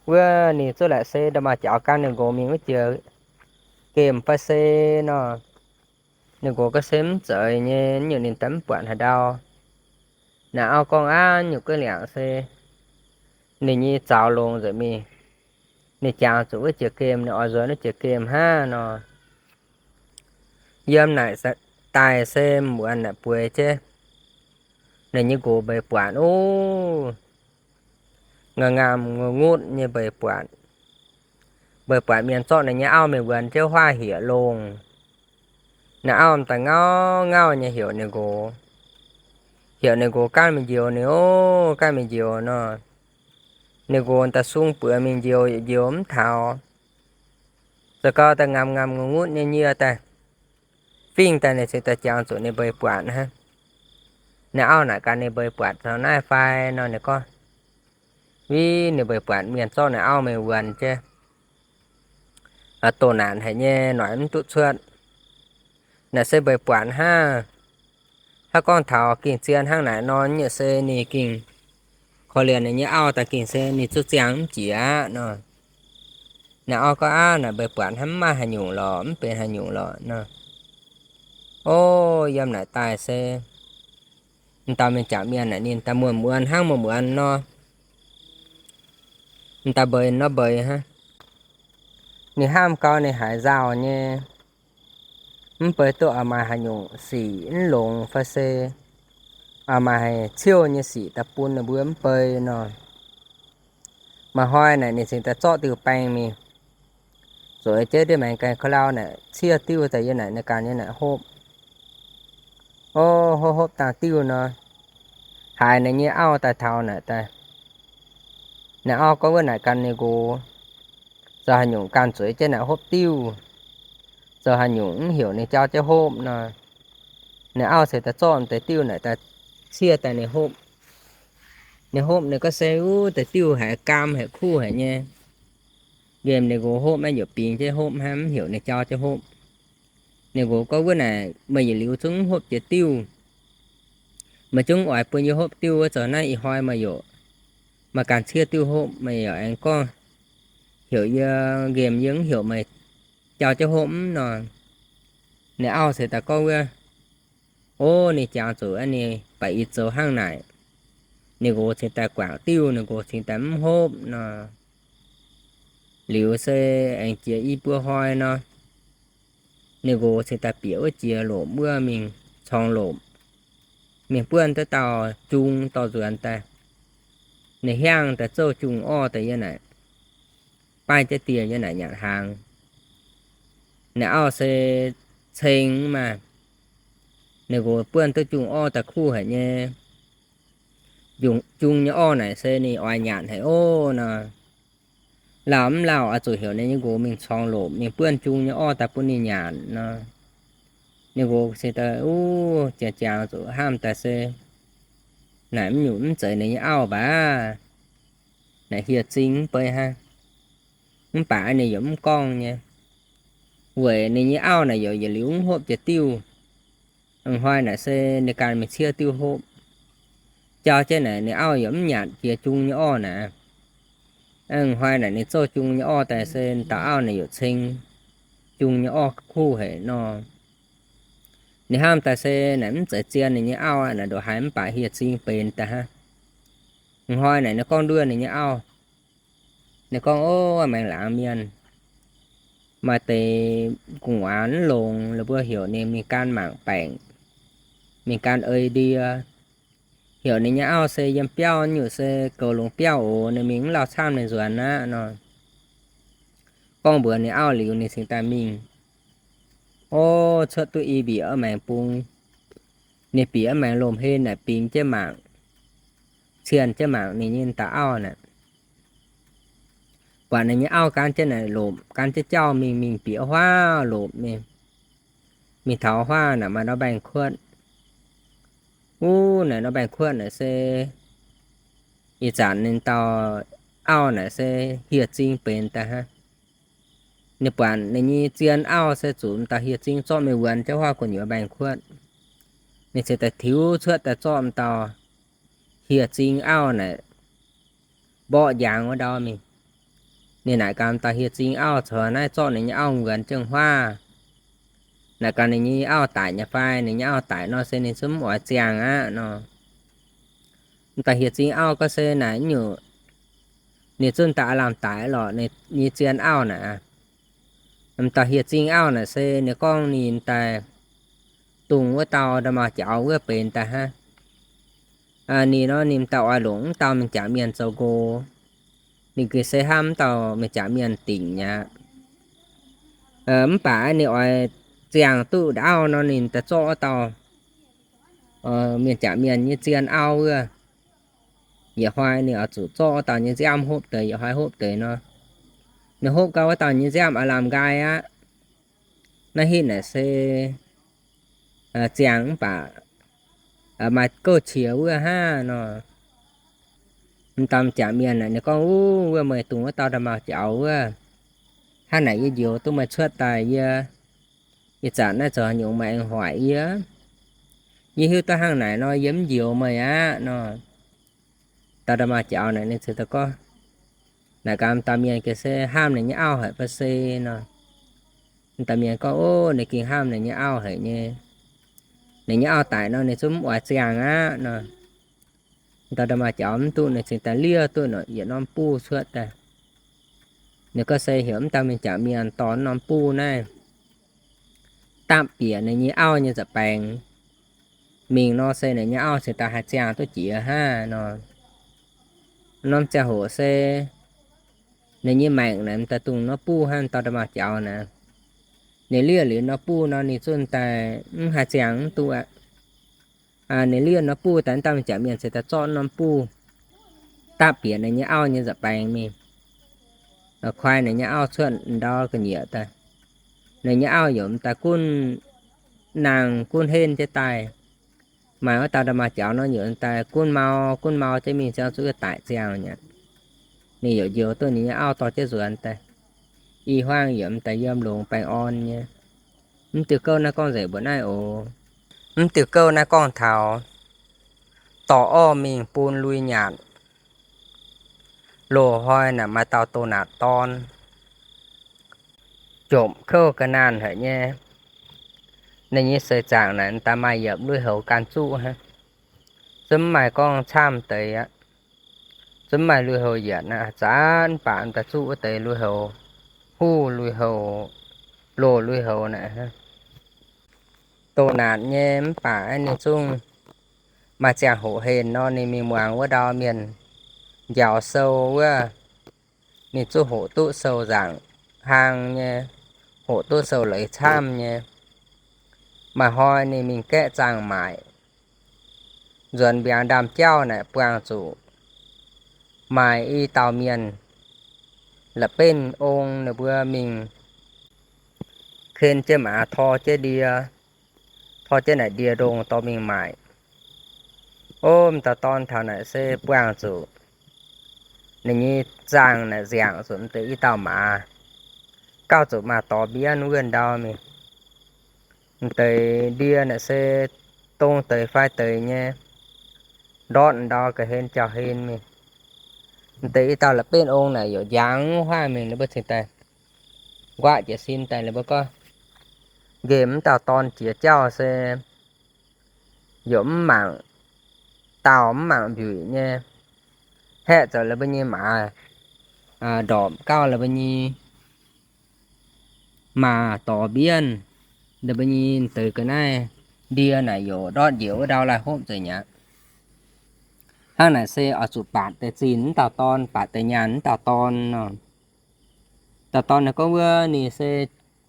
Wuov ninh zuqc laaic se nda'maauh jaux gan ninh nqox mingh wuov jiex gemh fai se nor. Ninh nqox gorngv se mv zeiz nyei, nyungc ninh daaih mv buatc haaix ndau. Naaiv auv gorngv aav, nyungc guov liangc se ninh nyei zaux longx nzengc mingh. Ninh jangx zuqc wuov jiex gemh, ninh oix nzuonx wuov jiex gemh hnangv nor. Yiem naaic daaih se muonz naaic bueix jienv ninh nyei nqox mbeix buatc ov. Ngaam ngaam ngutv ngutv nyei mbeix buatc. Mbeix buatc mienh zorqv ninh nyei auv mingh wuonx jienv huaav hieqc longh. Naaiv auv daaih ngauv ngauv nyei heuc ninh nqox. Heuc ninh nqox gaanv mingh njoux ninh ov, gaanv mingh njoux nor. Ninh nqox daaih sung buoz mingh njoux, njoux mv taux. Zoux gau daaih ngaam ngaam ngutv ngutv nyei nyie daaih. Fingx daaih ninh cingx daaih jangx zuqc ninh mbeix buatc hnangv. Ninh auv naaic gaax ninh mbeix buatc taux naaiv fai nor, ninh gorngv, Viv, ninh mbeix buatc mienh zorqv ninh auv mingh wuonx jienv, doh naanc haic nyei, noic mv duqv cuotv. Naaic se mbeix buatc hnangv. Hnangv gorngv taux gengh zien hnangv naaic nor, nyei se ninh gengh Korv-lienh ninh nyei auv daaih gengh se ninh zuqc ziangh mv jiex aqv nor. Naaic auv gorngv, Aav, naaic meih buatc hnangv mv maaih haaix nyungc lorqc, mv benx haaix nyungc lorqc nor. O, yiem naaic daaih se m'dauh mienh jaax mienh naaic ninh daaih muonz muonz hnangv muonz muonz nor, m'daaih mbeix nor mbeix hnangv. Ninh hnamv gau ninh haiz nzauh nyei, mv bei duqv oix maaih haaix nyungc sic mv longx fai se oix maaih haaix ciouh nyei sic daaih bun ninh mbuo mv bei nor. Maaih hnoi naaic ninh cingx daaih zorqv diuh baeng mingh, zueiz jienv ndiev maengx gaengh ka'lau naaic ciev diuh daaih yiem naaic ninh ganh nyei naaic hopv. O, hopv hopv dangh diuh nor, haiz ninh nyei auv daaih taux naaic daaih. Ninh auv gorngv wuov naaic ganh ninh nqox, zoux haaix nyungc ganh zueiz jienv naaic hopv diuh, zoux haaix nyungc mv heuc ninh jauv jienv hopv nor. Ninh auv cingx daaih zorqv deix diuh naaic daaih ciev daaih ninh hopv. Ninh hopv ninh gorngv se wuov deix diuh haiz gaam haic kuv haic nyei. Nqemh ninh nqox hopv maiv yietc bingx jienv hopv hnangv, mv heuc ninh jauv jienv hopv. Ninh nqox gorngv wuov naaic meih yietc liuz zungv mv hopv jiex diuh. Meih zungv oix bun yie hopv diuh wuov zoux naaiv ih hnoi meih yaac, meih ganh ciev diuh hopv, meih yaac aengx gorngv heuc yie nqemh yie mv heuc meih jauv jienv hopv mv nor. Ninh auv cingx daaih gorngv wuov, O, ninh jangx zuqc aqv, ninh baac ih zoux hnangv naaic. Ninh nqox cingx daaih guangc diuh, ninh nqox cingx daaih mv hopv nor. Liuz se aengx jiex i buo hnoi nor, ninh nqox cingx daaih bieqc wuov jiex lomc wuov mingh corng lomc, mingh buonv duqv dauh jung dorh nzuonx daaih. Ninh hiangv daaih zouv jung orv daaih yiem naaic, baaih jienv dieh yiem naaic nyanc hnaangx. Ninh auv se ceng maah. Ninh nqox buonv duqv jung orv daaih kuv haic nyei. Jung, jung nyei orv naaic se ninh oix nyanc haic orv nor. Lauh mv lauh oix zuqc heuc ninh nyei nqox mingh corng lomc mingh buonv jung nyei orv daaih bun ninh nyanc nor. Ninh nqox cingx daaih, Uv, jangx jangx zuqc hnamv daaih se naaic mv nyungc mv zeiz ninh nyei auv baac naaic hieh zing mv bei hnangv. Mv baac ninh yaac mv gorngv nyei, weic ninh nyei auv naaic yaac yietc liuz mv hopv jiex diuh. Ih hnoi naaic se ninh ganh mingh ciev diuh hopv. Jauv jienv naaic ninh auv yaac mv nyanc jiex jung nyei orv naaic. Ih hnoi naaic ninh zouv jung nyei orv daaih se dauh auv naaic yaac ceng jung nyei orv kuv haic nor. Ninh hnamv daaih se naaic mv zeiz zien ninh nyei auv aqv, naaic ndongc haaix mv baac hieh zing benx daaih hnangv. Ih hnoi naaic ninh gorngv nduov ninh nyei auv. Ninh gorngv, Ov, maengx laangz mienh, maaih deix gu'nguaaz mv longx, ninh mbuo heuc ninh mingh gan mangc baengc, mingh gan ei ndie. Heuc ninh nyei auv se yiem biauv nyungc se goux longx biauv oc, ninh mingh mv lauh camv ninh nzuonx aqv nor. Gorngv mbuox ninh auv liuz ninh cingx daaih mingh. Ov, cuotv duqv i mbieqc maengx bung, ninh bieqc maengx lomh hlen naaic bingx jienv mangc, cien jienv mangc ninh nyei dauh auv naaic. Buatc ninh nyei auv gan jienv naaic lomc, gan jienv jauv mingh, mingh bieqc huaav lomc mingh, mingh taux huaav naaic maaih norm mbaengx-kuotv. Wuov naaic norm mbaengx-kuotv naaic se ih zanc ninh dauh auv naaic se hieh zing benx daaih hnangv. Ninh buatc ninh nyei zien auv se zuqc m'dauh hieh zing zorqv mingh wuonx jienv huaav gu'nyuoz mbaengx-kuotv. Ninh cingx daaih tiux cuotv daaih zorqv m'dauh hieh zing auv naaic mborqv njang wuov ndau mingh. Ninh naaic gaax m'dauh hieh zing auv, Caux naaiv zorqv ninh nyei auv wuonx jienv huaav, naaic gaax ninh nyei auv daic nyei fai? Ninh nyei auv daic nor se ninh zungv mv oix ziangh aqv nor. M'dauh hieh zing auv gorngv se naaic nyungc, ninh zungv daaih aav lamh daic lorqc, ninh nyei zien auv naaic. M'dauh hieh zing auv naaic se ninh gorngv ninh daaih dongh wuov dauh nda'maauh jaux wuov benx daaih hnangv. Ninh nor ninh m'dauh oix longc m'dauh mienh jaax mienh zoux nqox. Ninh gengh se hnamv m'dauh mienh jaax mienh dingc mi'aqv. Mv baac ninh oix ziangh duqv nda'auv nor ninh daaih zorqv wuov dauh mienh jaax mienh nyei zien auv wuov. Yietc hnoi ninh oix zuqc zorqv wuov dauh nyei nziaamv hopv deix, yietc hnoi hopv deix nor. Ninh hopv gau wuov dauh nyei nziaamv aav lamh nqaai aqv. Naaiv hitv naaic se ziangh mv baac maaih gouv qiex wuov hnangv nor. M'dauh jaax mienh naaic ninh gorngv, Uv, wuov meih dungx wuov dauh nda'maauh jaux wuov. Hnangv naaic yie njoux duqv meih cuotv daaih yie, ih zanc naaiv zoux haaix nyungc meih aengx hoic yie? Yie hiuv duqv hnangv naaic nor yie mv njoux meih aqv nor. dauh nda'maauh jaux naaic ninh cingx daaih gorngv, naaic gaax dauh mienh gaax se, Hnamv ninh nyei auv haic fai se? nor. Dauh mienh gorngv, Ov, ninh gengh hnamv ninh nyei auv haic nyei. Ninh nyei auv daic nor ninh zungv mv oix ziangh aqv nor. Dauh nda'maauh jaux mv duqv, ninh cingx daaih liev duqv yietc norm buv cuotv daaih. Ninh gorngv se heuc mv dauh mienh jangc mienh dorh norm buv naaiv dapv bieqc ninh nyei auv nyei nza'baengx mingh nor se ninh nyei auv cingx daaih haih ziangh duqv jiex hnangv nor. Norm ziangh hoc se ninh nyei maengc naaic m'daaih dungx norm buv hnangv, dauh nda'maauh jaux naaic. Ninh liev liuz norm buv nor ninh zungv daaih mv haih ziangh mv duqv aqv. Ninh liev norm buv daaih, mv dauh mienh jangc mienh cingx daaih zorqv norm buv dapv bieqc ninh nyei auv nyei nza'baengx mingh, koi ninh nyei auv cuotv ndau ga'nyiec daaih. Ninh nyei auv yaac m'daaih gunv nangh gunv henv jienv daaih. Maaih wuov dauh nda'maauh jaux nor yaac m'daaih gunv mau gunv mau jienv mingh ziangh zuqc daic ziangh mi'aqv. Ninh yaac njoux duqv ninh nyei auv dorh jienv nzuonx daaih. I hmuangv yaac m'daaih yiem longx baengh orn nyei. Mv diuh gouv naaiv gorngv nzengc mbuoqc naaiv oc. Mv diuh gouv naaiv gorngv taux dorh orv mingh bun lui nyaatc. Loz-hnoi naaic maaih dauh doh naatc dorn, jomc kouv ga'naanh haic nyei. Ninh nyei seix zaangc naaic daaih maaih yietc lui-houx gan zuqv hnangv. Zungv mv maaih gorngv camv deix aqv. Zungv mv maaih lui-houx yietc aqv, zanc baac daaih zuqv wuov deix lui-houx, huv lui-houx, loz lui-houx naaic. Doh naatc nyei mv baac ninh zungv maaih ziangh hoc henc nor ninh mingh muangx wuov ndau mienh njaaux sou wuov. Ninh zungv hoqc duqv sou nzaangc hlang nyei, hoqc duqv sou leiz camv nyei. Maaih hnoi ninh mingh gaeqv zaangh maaic, nzuonx mbiaangx ndaamv-jauv naaic buangh zuqc maaih i dauh mienh la'benv ong ninh mbuo mingh ken jienv maaz, tor jienv ndie, tor jienv naaic ndie-ndongh dorh mingh maaic. Ov, m'dauh dorn taux naaic se buangh zuqc ninh nyei zaangh naaic nziangc zuqc m'deix i dauh maaz, gauh zuqc maaz dorh mbienv wuov ndau mingh. M'deix ndie naaic se dong deix fai deix nyei, ndortv ndau ga'hlen jauh-hlen mingh. M'deix i dauh la'benv ong naaic yaac njangx huaav mingh, ninh mbuo cingx daaih nquaqv jiez sin daaih, ninh mbuo gorngv, nqemh m'dauh dorn jiex jauv se yaac mv mangc dauh mv mangc mbiuic nyei, haeqv zoux la'mbuo nyei maaz, ndorpc gauh la'mbuo nyei maaz dorh mbienv, la'mbuo nyei deix ga'naaiv ndie naaic yaac ndortv njiec wuov ndau laih hopv nzengc mi'aqv. Hnangv naaic se oix zuqc baatc deix zinh m'dauh dorn, baatc deix nyaanh m'dauh dorn nor. Dauh dorn naaic gorngv wuov ninh se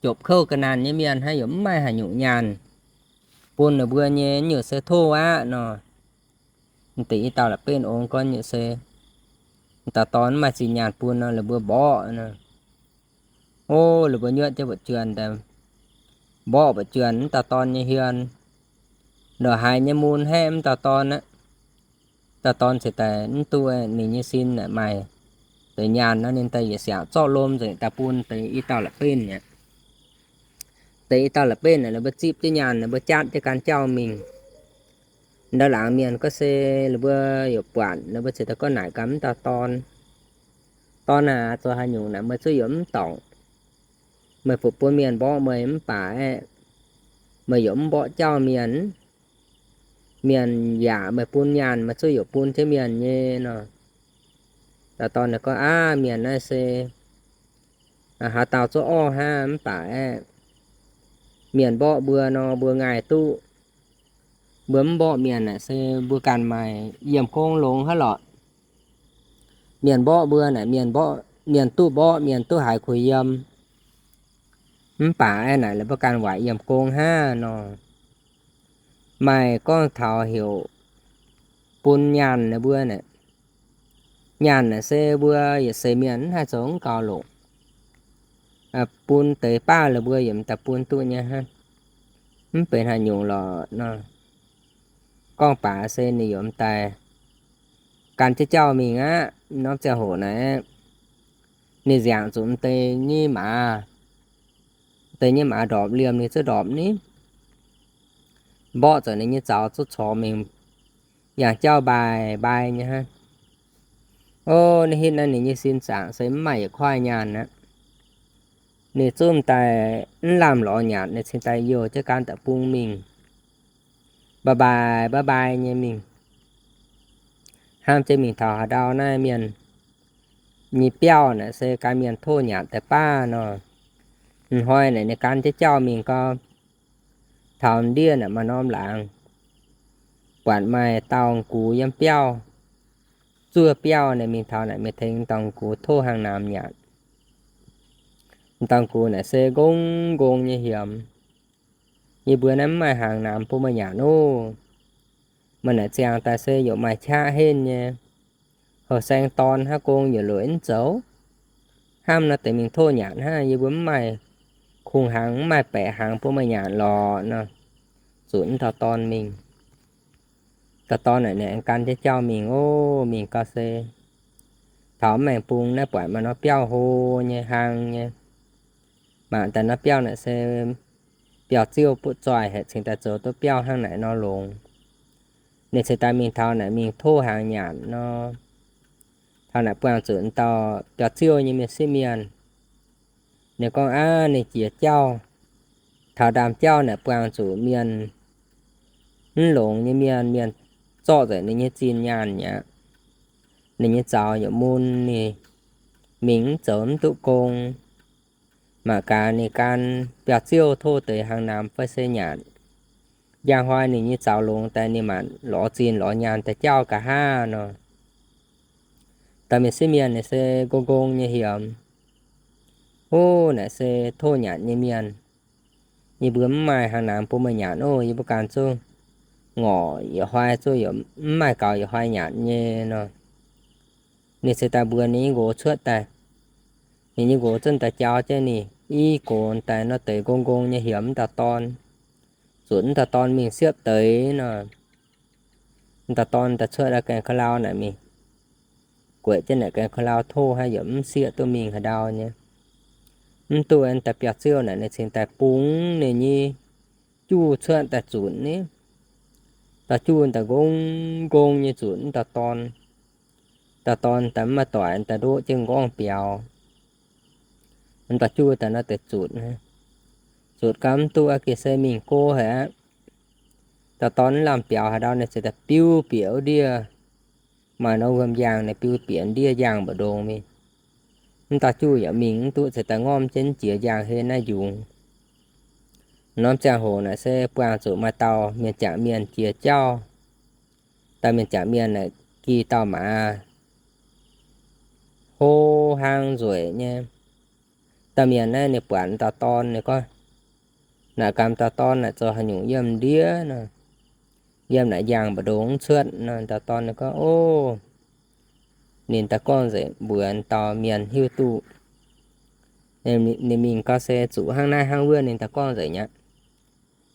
jopc kouv ga'naanh nyei mienh hnangv, yaac mv maaih haaix nyungc nyaanh bun ninh mbuo nyei, nyungc se tov aqv nor. M'deix i dauh la'benv ong gorngv nyungc se, dauh dorn mv maaih zinh nyaanh bun nor, la'mbuo mborqv nor. Ov, la'mbuo nyuotv jienv mbu'juonh daaih, mborqv mbu'juonh m'dauh dorn nyei hmien, ndongc haaix nyei mun haeqv m'dauh dorn aqv. Dauh dorn cingx daaih mv duqv ninh nyei sin naaic maaih deix nyaanh nor, ninh daaih yietc siangx zorqv lom nzengc daaih bun deix i dauh la'benv aqv. Deix i dauh la'benv naaic, ninh mbuo zipv jienv nyaanh, ninh mbuo jatv jienv gan jauv mingh. Ndau laangz mienh gorngv se, ninh mbuo yaac buatc, ninh mbuo cingx daaih gorngv naaic gaax m'dauh dorn, Dorn aac, zoux haaix nyungc naaic meih zuqc yaac mv dorngc? Meih fu'bun mienh mborqv meih mv baac aeqv, meih yaac mv mborqv jauv mienh. Mienh yaac meih bun nyaanh, meih zuqc yaac bun jienv mienh nyei nor. Dauh dorn gorngv, Aav, mienh naaiv se haaix dauh zuqc orv hnangv mv baac aeqv, mienh mborqv mbuo nor, mbuo ngaih duqv. Mbuo mv mborqv mienh naaic se mbuo ganh maaih yiem gong longx haic lorqc. Mienh mborqv mbuo naaic, mienh mborqv, mienh duqv mborqv, mienh duqv haiz kuh yiem. Mv baac aeqv, naaic la'mbuo ganh waaic yiem gong hnangv nor. Maaih gorngv taux heuc bun nyaanh naaic mbuo naaic, nyaanh naaic se mbuo yietc seix mienh mv haih zoux mv gaux longc. Bun deix baav la'mbuo yaac m'daaih bun duqv nyei hnangv. Mv benx haaix nyungc lorqc nor. Gorngv baac se ninh yaac m'daaih gan jienv jauv mingh aqv. Norm ziangh hoc naaic, ninh nziangc zuqc m'deix nyei maaz, m'deix nyei maaz ndorpc liemh ninh zuqc ndorpc ni, mborqv zuqc ninh nyei zaux zuqc corc mingh yangh jauv mbaih mbaih nyei hnangv. O, ninh hitv naaiv ninh nyei sin zaangc se mv maaih yietc koiv nyaanh aqv. Ninh zungv daaih mv lamh lorz nyanc, ninh cingx daaih youh jienv gaanv deic-bung mingh, bye bye bye bye nyei mingh. Hnamv jienv mingh taux haaix ndau naaiv mienh nyei biauv naaic se ganh mienh tov nyanc daaih baav nor. Hnoi naaic ninh gan jienv jauv mingh gau, taux ndiev naaic maaih norm laangz buatc maaih dauh gux yiem biauv, zuov biauv naaic mingh taux naaic mingh tengx dauh gux tov hnaangx namx nyanc. Dauh gux naaic se nqong nqong nyei hiemx. Yie mbuo naaiv mv maaih hnaangx namx bun meih nyanc ov. Meih naaic ziangh daaih se yaac maaih qaqv henv nyei. Houh saeng dorn hnangv gong yaac lueic mv zoux. Hnamv nor deix mingh tov nyanc hnangv, yie mbuo mv maaih kungx hnaangx, mv maaih baeqc hnaangx bun meih nyanc lorqc nor. Zuqc mv dauh dorn mingh. Dauh dorn naaic ninh gan jienv jauv mingh ov, mingh gau se taux mv maengx bung naaiv buatc maaih norm biauv hlo nyei, hlang nyei. Mangc daaih norm biauv naaic se biauv-ziouv butv-zoih haic, cingx daaih zoux duqv biauv hnangv naaic nor longx. Ninh cingx daaih mingh taux naaic mingh tov hnaangx nyanc nor. Taux naaic buangh zuqc dauh biauv-ziouv nyei mienh sieqv mienh. Ninh gorngv aqv, ninh jiex jauv, taux ndaamv-jauv naaic buangh zuqc mienh mv longx nyei mienh, mienh zorqv nzengc ninh nyei zinh nyaanh mi'aqv. Ninh nyei zaux yaac mun, ninh mingh mv zoux mv duqv gong. Mangc gaax ninh gan biauv-ziouv tov deix hnaangx namx fai se nyanc. Njang hnoi ninh nyei zaux longx daaih ninh maanc lorz zinh lorz nyaanh daaih jauv nqa'haav nor. Dauh mienh sieqv mienh naaic se nqong nqong nyei hiemx. Ov, naaic se tov nyanc nyei mienh. Yie mbuo mv maaih hnaangx namx bun meih nyanc ov. Yie mbuo ganh zungv ngorc yietc hnoi zungv yaac mv maaih gaux yietc hnoi nyanc nyei nor. Ninh cingx daaih mbuox ninh nyei nqox cuotv daaih. Ninh nyei nqox zungv daaih jauv jienv ninh i gox daaih nor deix nqong nqong nyei hiemx dauh dorn. Zuqc dauh dorn mingh siepv deix nor. Dauh dorn daaih cuotv gaengh ka'lau naaic mingh, gueic jienv naaic gaengh ka'lau tov hnangv, yaac mv sieqv duqv mingh haaix ndau nyei. Mv duqv daaih biauv-ziouv naaic ninh cingx daaih bungx ninh nyei juv cuotv daaih zunc ni. Dauh juv daaih nqong nqong nyei zunc dauh dorn. Dauh dorn daaih mv maaih doic daaih ndoqv jienv nqorngv biaux. Dauh juv daaih nor deix zunc, zunc gau mv duqv aqv, geh se mingh go haic aqv. Dauh dorn mv lamh biaux haaix ndau ninh cingx daaih biu bieqc wuov ndiev. Maaih norm wuom-njang ninh biu bieqc ndiev njang mbu'ndongx mingh. Mv dauh juv yaac mingh mv duqv, cingx daaih ngormv jienv jiex njang hlen naaiv njungx. Norm ziangh hoc naaic se buangh zuqc maaih dauh mienh jangc mienh jiex jauv. Dauh mienh jangc mienh naaic gih dauh maaz hlo hlang nzueic nyei. Dauh mienh naaiv ninh buatc dauh dorn ninh gorngv, naaic gamh dauh dorn naaic zoux haaix nyungc yiem ndiev nor, yiem naaic njang mbu'ndongx mv cuotv nor. Dauh dorn ninh gorngv, ov, ninh daaih gorngv nzengc mbuox dauh mienh hiuv duqv. Ninh mingh gau se zuqc hnangv naaiv hnangv wuov ninh daaih gorngv nzengc aqv.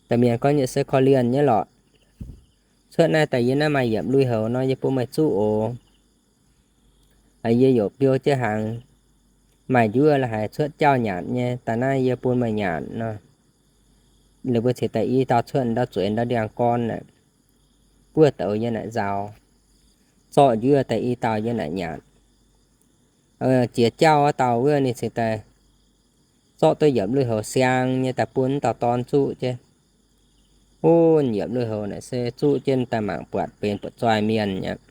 Dauh mienh gorngv, yie se korv-lienh nyei lorqc. Cuotv naaiv daaih yie naaiv maaih yiemc lui-houx nor yie bun meih zuqv oc. Yie yaac biou jienv hnaangx, maaih njuov la'haiz cuotv jauv nyanc nyei, daaih naaiv yie bun meih nyanc nor. Ninh mbuo cingx daaih i dauh cuotv ndau zueiz ndau ndiangx-gorn aeqv, buov douz yiem naaic nzaaux, zorqv njuov daaih i dauh yiem naaic nyanc. Jiex jauv wuov dauh wuov ninh cingx daaih zorqv duqv yiemc lui-houx siang nyei daaih bun dauh dorn zuqv jienv. Ov, yiemc lui-houx naaic se zuqv jienv daaih mangc buatc benx buoqc zoih mienh aqv.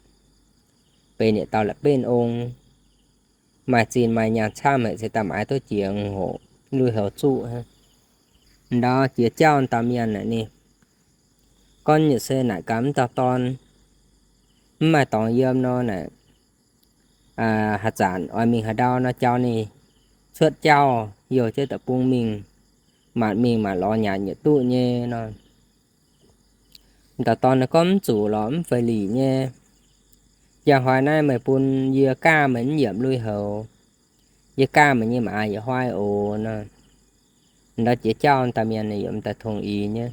Benx yietc dauh la'benv ong, maaih zinh maaih nyaanh camv haic, cingx daaih maaiz duqv jiex hoc lui-houx zuqv. Ndau jiex jauv dauh mienh naaic ninh gorngv yietc se naaic gaax mv dauh dorn mv maaih dorngx yiem nor naaic, haaix zanc oix mingh haaix ndau nor jauv ninh cuotv jauv youh jienv deic-bung mingh, maanc mingh maanc lorz nyanc yietc duqv nyei nor. Dauh dorn ninh gorngv mv zuqc lorqc, mv feix lic nyei. Njang hnoi naaiv meih bun yie gaav meih mv yiemc lui-houx, yie gaav meih nyei maaz yietc hnoi oc nor. Ndau jiex jauv dauh mienh ninh yaac daaih tongx ix nyei,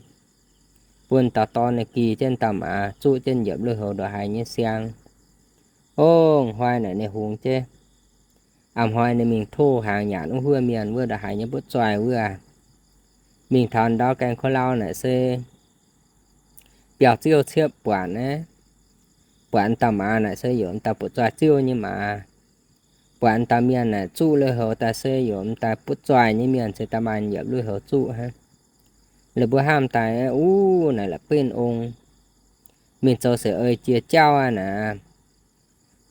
bun dauh dorn ninh gih jienv dauh maaz zuqv jienv yiemc lui-houx ndongc haaix nyei siang. Ov, hnoi naaic ninh hungx jienv, a'hnoi ninh mingh tov hnaangx nyanc wuov huov mienh wuov ndongc haaix nyei mbuov zoih wuov. Mingh taux ndau gaeng ko lau naaic se biauv-ziouv ciepv buatc naaiv, Buatc dauh maaz naaic se yaac m'daaih butv-zoih ziouv nyei maaz. Buatc dauh mienh naaic zuqv lui-houx daaih se yaac m'daaih butv-zoih nyei mienh cingx daaih maaih yiepc lui-houx zuqv hnangv. La'buo hnamv daaih, Uv, naaic la'benv ong, mingh zoux seix ei jiex jauv aqv naaic,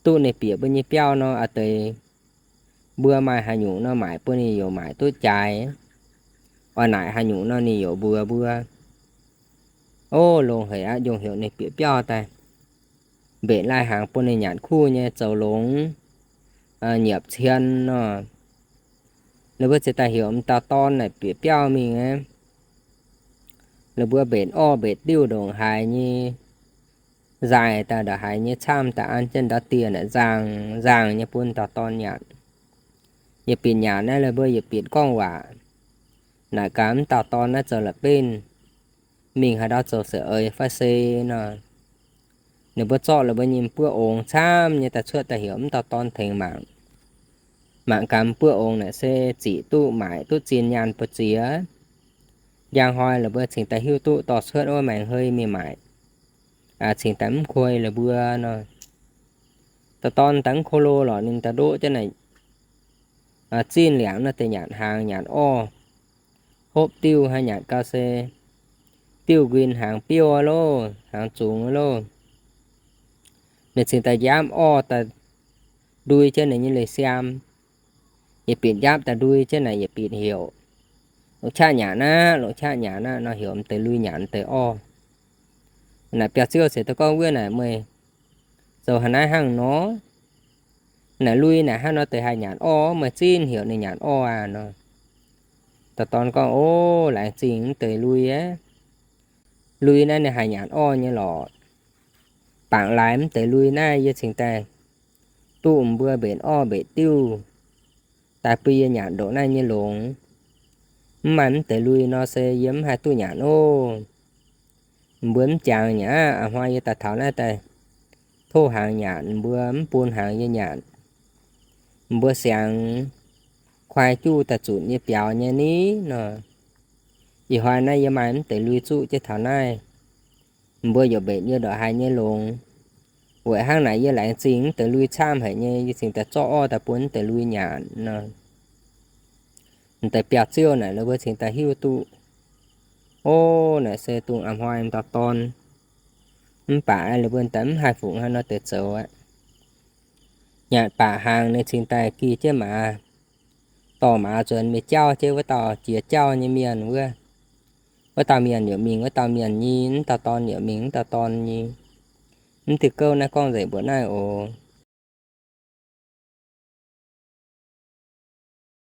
duqv ninh bieqc mbuo nyei biauv nor, a'deix mbuo maaih haaix nyungc nor maaic bun ninh yaac maaic duqv jaaix. Oix naaic haaix nyungc nor ninh yaac mbuox mbuo. Ov, longx haic aqv, njongc heuc ninh bieqc biauv daaih, mbenc lai-hnaangx bun ninh nyanc kuv nyei zoux longx, nyiepc cien nor. Ninh mbuo ziouc daaih heuc m'dauh dorn naaic bieqc biauv mingh aqv. Ninh mbuo mbenc orv mbenc diuv ndongc haaix nyei, nzaaih daaih ndongc haaix nyei camv daaih an jienv ndau dieh naaic nzangh nzangh nyei bun dauh dorn nyanc. Yietc binc nyanc naaiv, ninh mbuo yietc binc gorngv waac, naaic gaax m'dauh dorn naaiv zoux la'benv, mingh haaix ndau zoux seix ei fai se nor. Ninh mbuo zorqv ninh mbuo nyei m'buoqv ongx camv nyei daaih cuotv daaih heuc m'dauh dorn tengx mangc. Mangc gaax m'buoqv ongx naaic se ziqc duqv maaic duqv zinh nyaanh buoz-ziex. Njang hnoi la'buo cingx daaih hiuv duqv dorh cuotv wuov maengx hei mingh maaic, cingx daaih mv kuei la'buo nor. Dauh dorn daaih mv ko lo lorqc, ninh daaih ndoqv jienv naaic zinh liangc nor deix nyanc hnaangx nyanc orv, hopv diuv hnangv, nyanc gau se diuv nquin hnaangx biouv loh, hnaangx zungx loh. Ninh cingx daaih njaapv orv daaih ndui jienv ninh nyei leiz-siaam. Yietc binc njaapv daaih ndui jienv naaic yietc binc heuc, Longc qaqv nyanc aqv, longc qaqv nyanc aqv nor, heuc m'deix lui nyanc m'deix orv. Naaic biauv-ziouv ziouc daaih gorngv, Wuov naaic meih zoux haaix naaiv hnangv nor? Naaic lui naaic hnangv nor deix haih nyanc orv, meih zinh heuc ninh nyanc orv aqv nor. Dauh dorn gorngv, Ov, laengz zingh m'deix lui aqv. Lui naaiv ninh haih nyanc orv nyei lorqc. Bangc laaix m'deix lui naaiv yie cingx daaih duqv mbuo mbenc orv mbenc diuv daaih bun yie nyanc ndoqc naaiv nyei longx. Mv maaih m'deix lui nor se yie mv haih duqv nyanc ov. Mbuo mv jangx nyanc aqv. A'hnoi yie daaih taux naaiv daaih tov hnaangx nyanc, mbuo mv bun hnaangx yie nyanc. Mbuo siangx kuaai juqv daaih zunc yie biaux nyei ni nor. Ih hnoi naaiv yie maaih m'deix lui zuqv jienv taux naaiv, mbuo yaac mbenc yie ndongc haaix nyei longx. Weic hnangv naaic yie laengz zingh m'deix lui camv haic nyei, yie cingx daaih zorqv orv daaih bun m'deix lui nyanc nor. M'deix biauv-ziouv naaic ninh mbuo cingx daaih hiuv duqv. Ov, naaic se dongh a'hnoi dauh dorn. Mv baac ninh mbuo daaih mv haih fungc haaix nor deix zoux aqv. Nyanc baac hnaangx ninh cingx daaih gi jienv maaz, dorh maaz nzuonx mingh jauv jienv wuov dauh jiex jauv nyei mienh wuov. Wuov dauh mienh yaac mingh wuov dauh mienh nyei, wuov dauh dorn yaac mingh wuov dauh dorn nyei. Mv diuh gouv naaiv gorngv nzengc mbuoqc naaiv oc.